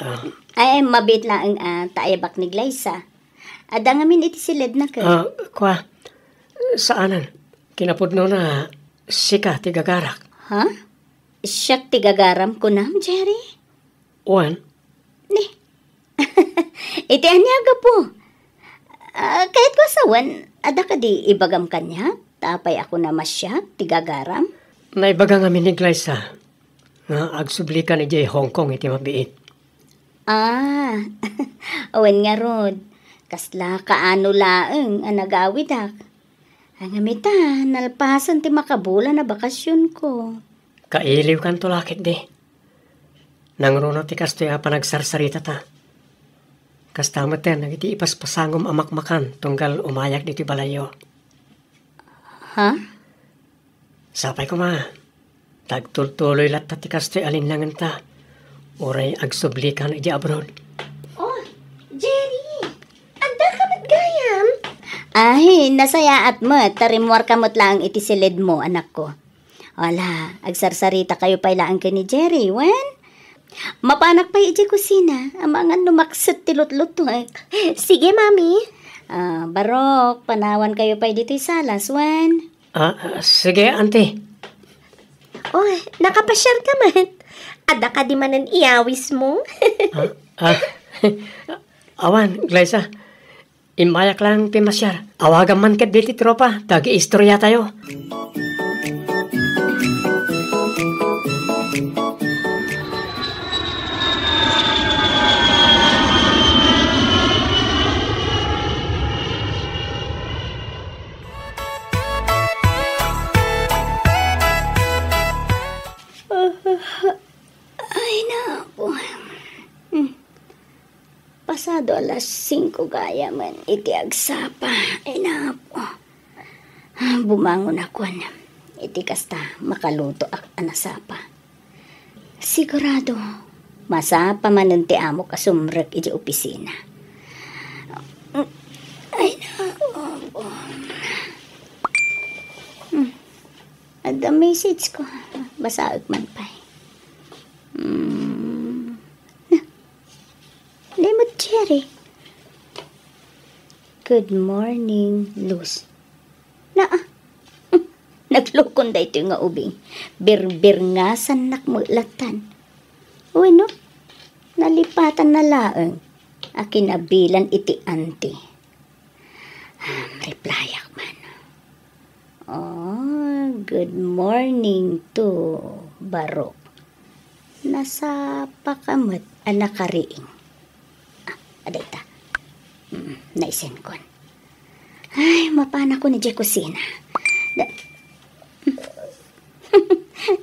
Ah. Ay, mabiit laeng a, ta ayabak ni Glyza. Adda ngamin iti siledna ket. Ah, kua, saanen. Kinapudnona, sika ti gagarak. Ha? Siak ti gagaram, kunam, Jerry? Wen. Ni. Iti ania gapu? Ah, kayatko a sawen, adda kadi ibagam kaniak? Ta apay a kunam a siak ti gagaram? Naibaga ngamin ni Glyza nga agsublikan idiay Hong Kong iti mabiit. Ah, wen ngarud, kasla kaano laeng a nagawidak. Ngem ita, nalpasen ti makabulan a bakasionko. Kailiwkanto la ketdi. Nangruna ti kastoy a panagsarsaritata. Kasta met dagiti ipaspasangom a makmakan tunggal umayak ditoy balayyo. Ha? Sapay koma, ta agtultuloy latta ti kastoy a linnangenta, uray agsublikan idiay abroad. Oh, Jerry! Addaka met gayam? Ay, nasayaat met, ta rimmuarka met laeng iti siledmo, anakko. Ala, agsarsaritakayo pay laeng ken ni Jerry, wen? Mapanak pay idiay kusina, amangan no makset ti lutlutuek. Sige, Mami. Ah, Barok, panawankayo pay ditoy salas, wen? Ah, ah, sige, Auntie. Oh, nakapasiarka met. Adda kadi manen iyawismo? Ah, ah, awan, Glyza. Immayak lang pimasiar. Awagam man ketdi ti tropa, ta agiistoryatayo. Ay, naku. Hmm. Pasado alas singko gayam iti agsapa. Ay, naku. Bumangonakon. Iti kasta, makalutoak a nasapa. Sigurado, masapa manen ti amok a sumrek iti opisina. Ay, naku. Hmm. Adda message ko. Basaek man pay. Hmm. Good morning, Luz. Naa, naglukon daytoy nga ubing. Birbirngasannak met lattan. Wenno, nalipatan na laeng a kinabilan iti anti. Ah, replyak man. Oh, good morning to Barok. Nasapa ka met a nakariing. Ah, adayta. Mm, naisenkon. Ay, mapanakon idiay kusina. Da-,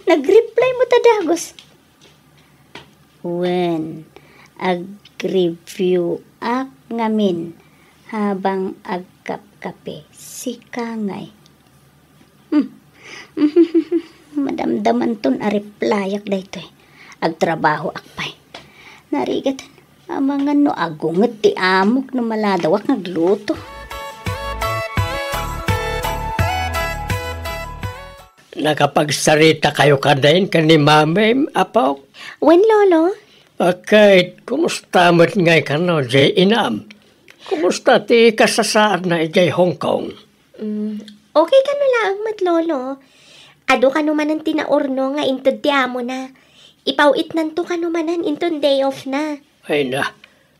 nag-reply met a dagus. Wen, ag-review-ak ngamin habang agkapkape. Sika ngay. Hmm. Madamdamanton a replyak daytoy. Agtrabahoak pay. Narigat, amangan no agunget ti amok no maladawak nga agluto. Nakapagsarita kayo kadin ken ni Mamim, Apok? Wen, Lolo. Ket, kumusta met ngay kano, jay inam? Kumusta ti kasasaadna idiay Hong Kong? Mm, okay kano laeng met, Lolo. Adu kano manen ti naurno nga inted ti amona. Ipaw-itnanto kano manen inton day off na. Ay na,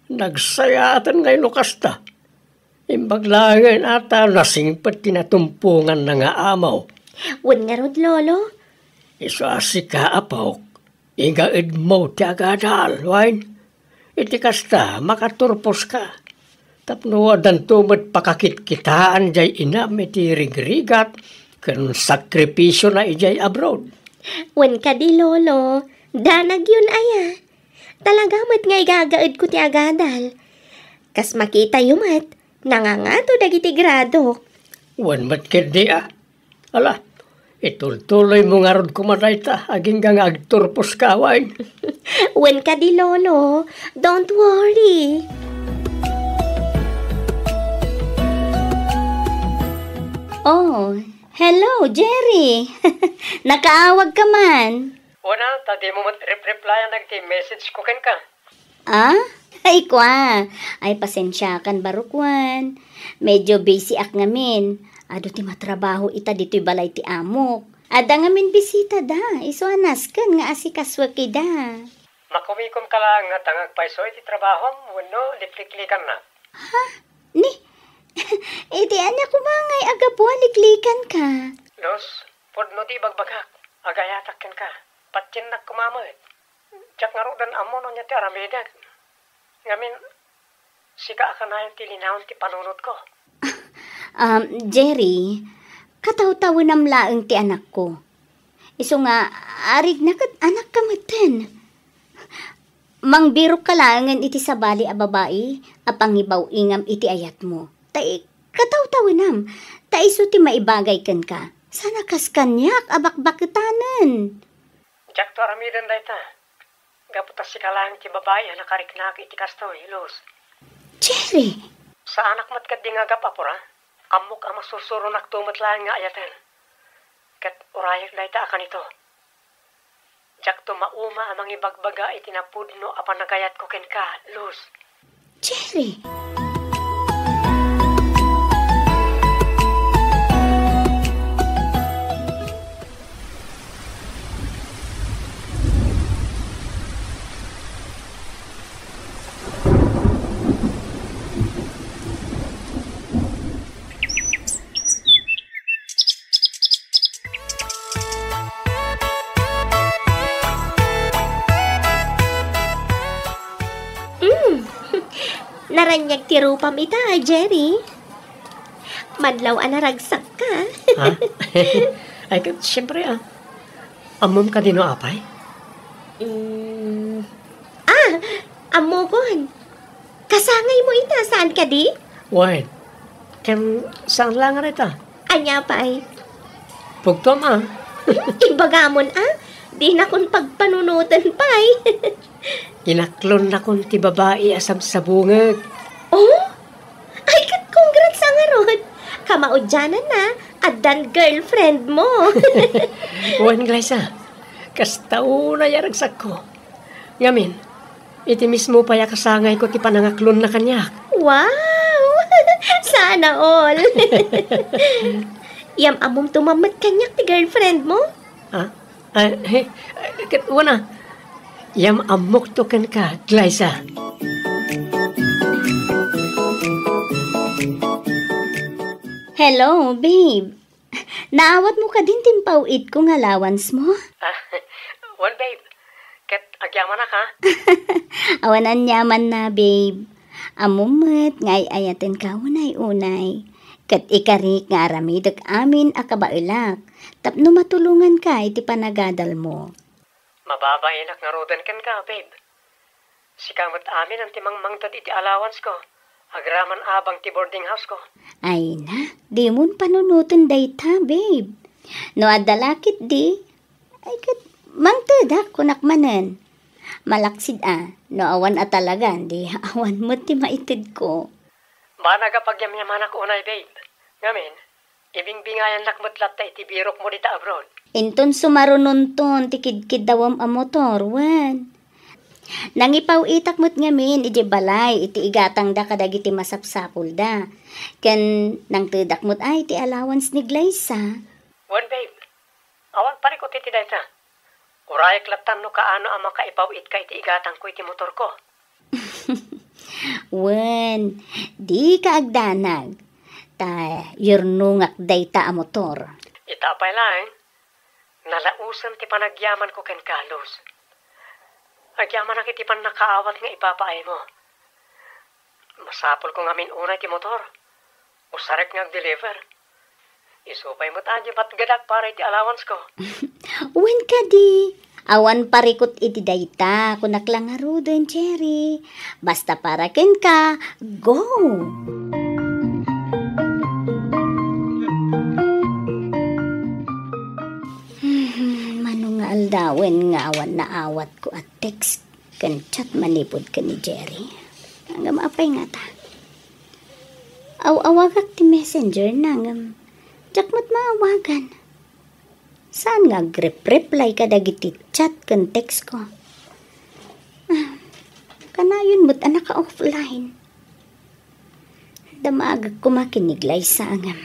nagsayaaten ngay no kasta. Imbag laengen a ta nasingpet ti natumponganna nga amo. Wen ngarud, Lolo? Isu a sika, Apok, igaedmo ti agadal, wen? Iti kasta, makaturposka. Tapno addanto met pakakitkitaan jay inam iti rigrigat ken sakripisiona idiay abroad. Wen kadi, Lolo, danagyon aya. Talaga met nga igagaedko ti agadal. Kas makitayo met, nangangato dagiti gradok. Wen met ketdi a. Ala, itultuloymo ngarud koma dayta, agingga nga agturposka, wen? Wen kadi, Lolo. Don't worry. Oh, hello, Jerry. Nakaawag ka man. Una, ta dimo met rep-replyan dagiti message ko kenka. Ah? Ay, kua. Ay, pasensiakan, Barok, wen. Medyo busy-ak ngamin. Adu ti matrabaho ita ditoy balay ti amok. Adda ngamin bisita da. Isu a nasken nga asikasuek ida. Makumikom ka laeng ngata nga agpayso iti trabahom wenno likliklikannak? Ha? Ni? Iti ania koma ngay a gapu a liklikanka? Luz, pudno ti ibagbagak. Agayatak kenka. Patiennak koma met. Diak ngaruden ammo no ania ti aramidek. Ngamin, sika a kanayon ti linaon ti panunotko. Um, Jerry, katawtawenam laeng ti anakko. Isu nga, arigna ket anakka metten. Mangbirokka laengen iti sabali a babai a pangibaw-ingam iti ayatmo. Ta i-, katawtawenam, ta isu ti maibagay kenka. Saan a kas kaniak a bakbaketanen. Diakto aramiden dayta. Gapu ta sika laeng ti babai a nakariknak iti kastoy, Luz. Jerry! Saanak met ketdi nga agap-apura. Ammok a masursuronakto met laeng nga ayaten. Ket urayek dayta a kanito. Diakto mauma a mangibagbaga iti napudno a panagayatko kenka, Luz. Jerry! Mm. Naraniag ti rupam ita, Jerry. Madlaw a naragsakka. Ha? Ay, ket, siyempre, ah. Ammom kadi no apay? Mm. Ah, ammokon. Kasangaymo ita, saan kadi? Wen, ken saan laeng a reta? Ania pay? Pugtom, ah. Ibagamon, ah. Dinakon pagpanunoten pay. Inaklonnakon ti babai a sabsabungek. Oh? Ay, ket congrats a ngarud. Kamaudiananna, addan girlfriend mo. Wen, Glyza, kasta unay a ragsakko. Ngamin, iti mismo pay a kasangayko ti panangaklonna kaniak. Wow! Sana all. Yam-ammom to met kaniak ti girlfriend mo? Ah? Ay, eh, ket wana, yam-ammok to kenka, Glyza. Hello, babe. Naawatmo kadin ti impaw-itko nga allowance mo? Ah, well, babe, ket agyamanak, ha? Awan aniamanna, babe. Ammom met nga ay-ayatenka unay-unay. Ket ikarik nga aramidek amin a kabaelak tapno matulonganka iti panagadalmo. Mababainak ngaruden kenka, babe. Sika met amin ti mangmangted iti allowance ko, agraman abang ti boarding house ko. Ay na, dimon panunoten dayta, babe. No adda la ketdi, ay ket mangtedak kunak manen. Malaksid a, no awan a talagan, di awan met ti maitedko. Banag a pagyamyamanak unay, babe. Ngamin, ibingbingayannak met latta iti birokmo dita abroad. Inton sumarunonton ti kidkiddawem a motor, wen. Nangipaw-itak met ngamin idiay balay iti igatangda kadagiti masapsapulda. Ken nangtedak met ay ti allowance ni Glyza. Wen, babe. Awan parikut iti dayta. Urayek lattan no kaano a makaipaw-itka iti igatangko iti motorko. Wen, dika agdanag. Ta yurnongak dayta a motor. Ita pay laeng, nalausem ti panagyamanko kenka, Luz. Agyamanak iti pannakaawat nga ipapaaymo. Masapulko ngamin unay ti motor. Usarek nga agdeliver. Isu pay met a di patgedak para iti allowance ko. Wen kadi, awan parikut iti dayta, kunak la ngaruden, Jerry. Basta para kenka, go! Hmm, mano nga aldawen nga awan naawatko a text ken chat manipud ken ni Jerry. Ngem apay ngata? Aw-awagak ti messenger na ngem diak met maawagan. Saan nga agrep-reply kadagiti chat ken text ko? Ah, kanayon met a naka-offline. Damagek koma ken ni Glyza ngem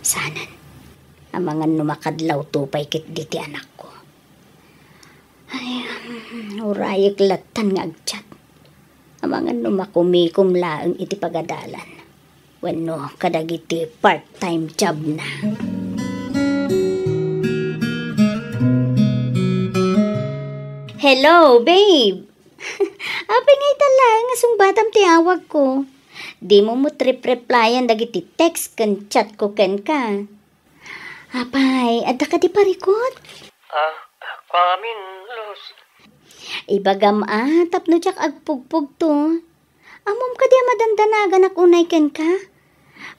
saanen. Amangan no makadlawto pay ketdi ti anakko. Ay, um, urayek lattan nga agchat. Amangan no makumikom laeng iti pagadalan wenno kadagiti part-time job na. Hello, babe! Apay nga ita laeng nga sungbatam ti awagko? Dimo met rep-replyan dagiti text ken chat ko kenka. Apay, adda kadi parikut? Ah, kuamin, Luz. Ibagam a, tapno diak agpugpugto. Ammom kadi a madandanaganak unay kenka?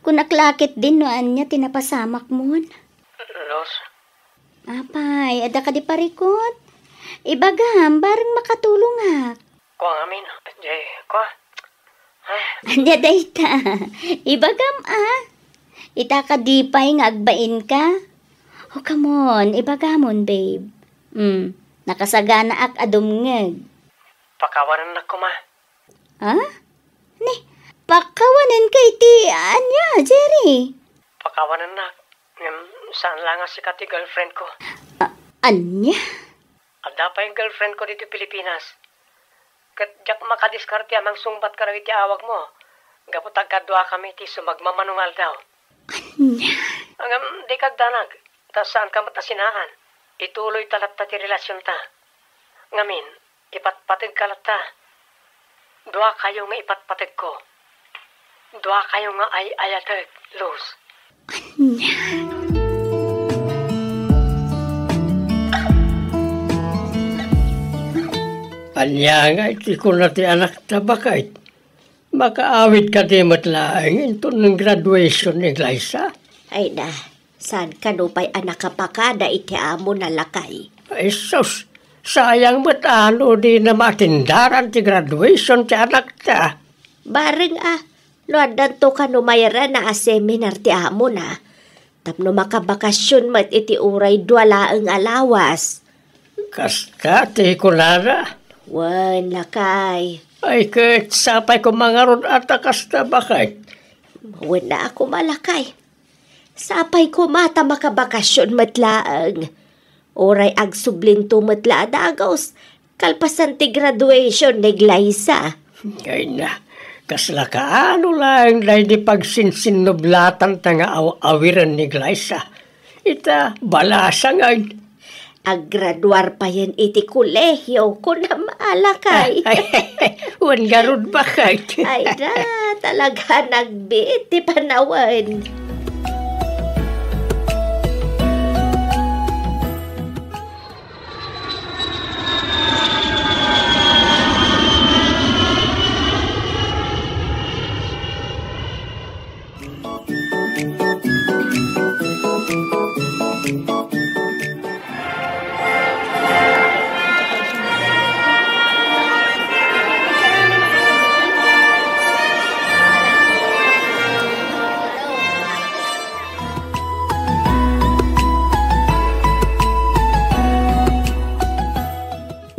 Kunak la ketdin no ania ti napasamakmon. Luz. Apay, adda kadi parikut? Ibagam, bareng makatulongak. Kua ngamin, di, kua. Ay. Ania dayta? Ibagam a. Ita kadi pay nga agbainka? O, come on, ibagamon, babe. Hmm, nakasaganaak a dumngeg. Pakawanennak koma. Ha? Ni, pakawanenka iti ania, Jerry? Pakawanennak. Ngem saan la nga sika ti girlfriend ko. A-, ania? Adda pay girlfriend ko ditoy Pilipinas. Ket diak makadiskarte a mangsungbat kadagiti awagmo, gapu ta agkaduakami ti sumagmamano nga aldaw. Ania? Ngem dika agdanag, ta saanka met a sinaan. Ituloyta latta ti relasionta. Ngamin, ipatpategka latta. Duakayo nga ipatpategko. Duakayo nga ay-ayatek, Luz. Ania? Ania nga iti kuna ti anakta, baket? Makaawid kadi met laeng inton graduation ni Glyza? Ay na, saan kano pay a nakapakada iti amona, lakay? Ay sus, sayang met a no dina maatindaran ti graduation ti anakta. Bareng a, no addanto kano mairana a seminar ti amona, tapno makabakasion met iti uray dua laeng a lawas. Kasta ti kunana? Wen, lakay. Ay, ket sapay koma ngarud a ta kasta, baket. Wen a koma, lakay. Sapay koma ta makabakasyon met laeng. Uray agsublinto met la a dagus, kalpasan ti graduation ni Glyza. Ay na, kasla kaano laeng daydi pagsinsinnublatan ta nga aw-awiren ni Glyza. Ita, balasangan. Aggraduar payen iti kolehio, kunam a, lakay. Ay, wen garud baket. Ay da, talaga nagbiit ti panawen.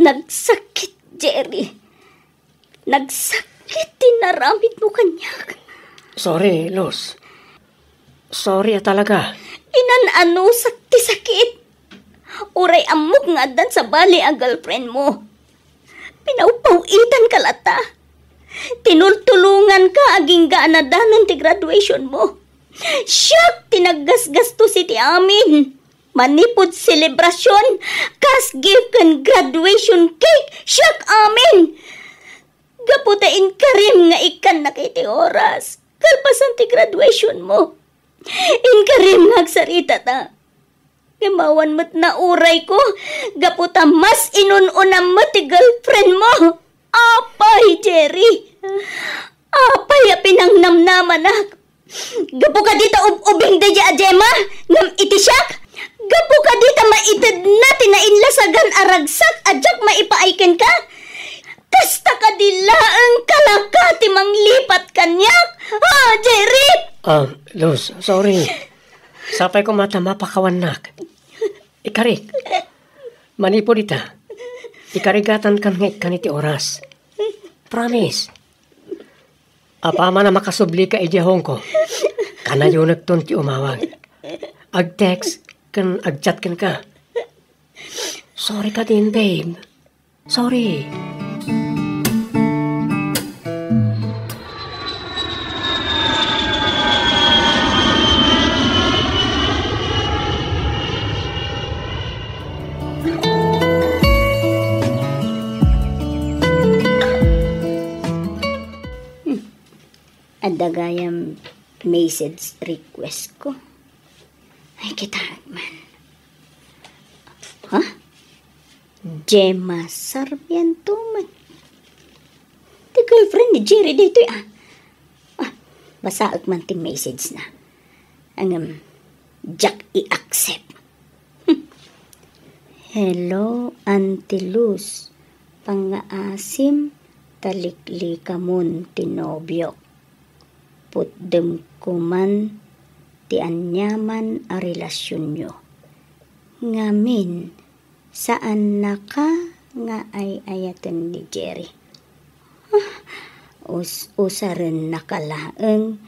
Nagsakit, Jerry. Nagsakit ti naramidmo kaniak. Sorry, Luz. Sorry a talaga. Inan-anusak ti sakit. Uray ammok nga addan sabali a girlfriend mo. Pinawpaw-itanka latta. Tinultulonganka agingga a nadanon ti graduation mo. Siak ti naggasgastos iti amin. Manipud selebrasyon, cash gift ken graduation cake, siak amin. Gapu ta inkarim nga ikkannak iti oras, kalpasan ti graduation mo. Inkarim nga agsaritata. Ngem awan met naurayko, gapu ta mas inun-unam met ti girlfriend mo. Apay, Jerry! Apay a pinangnamnamanak! Gapu kadi ta ub-ubing daydi a Gemma, ngem iti siak? Gapu kadi ta maitedna ti nainlasagan a ragsak a diak maipaay kenka? Kasta kadi laeng kalaka ti manglipat kaniak? Ah, Jerry! Ah, Luz, sorry. Sapay koma ta mapakawannak. Ikarik. Manipud ita, ikarigatankan nga ikkan iti oras. Promise. Apaman a makasublika idiay Hong Kong, kanayonekton ti umawag. Ag-text ken ag-chat kenka. Sorry kadin, babe. Sorry. Adda gayam message request ko. Ay, kitaek man. Ha? Gemma Sarmiento met. Ti girlfriend ni Jerry daytoy, ah. Ah, basaek man ti message na. Ngem, diak i-accept. Hello, Auntie Luz. Pangngaasim ta liklikamon ti nobiok. Putdem koman ti aniaman a relasionyo. Ngamin, saannaka nga ay-ayaten ni Jerry. Ah, us-, usarennaka laeng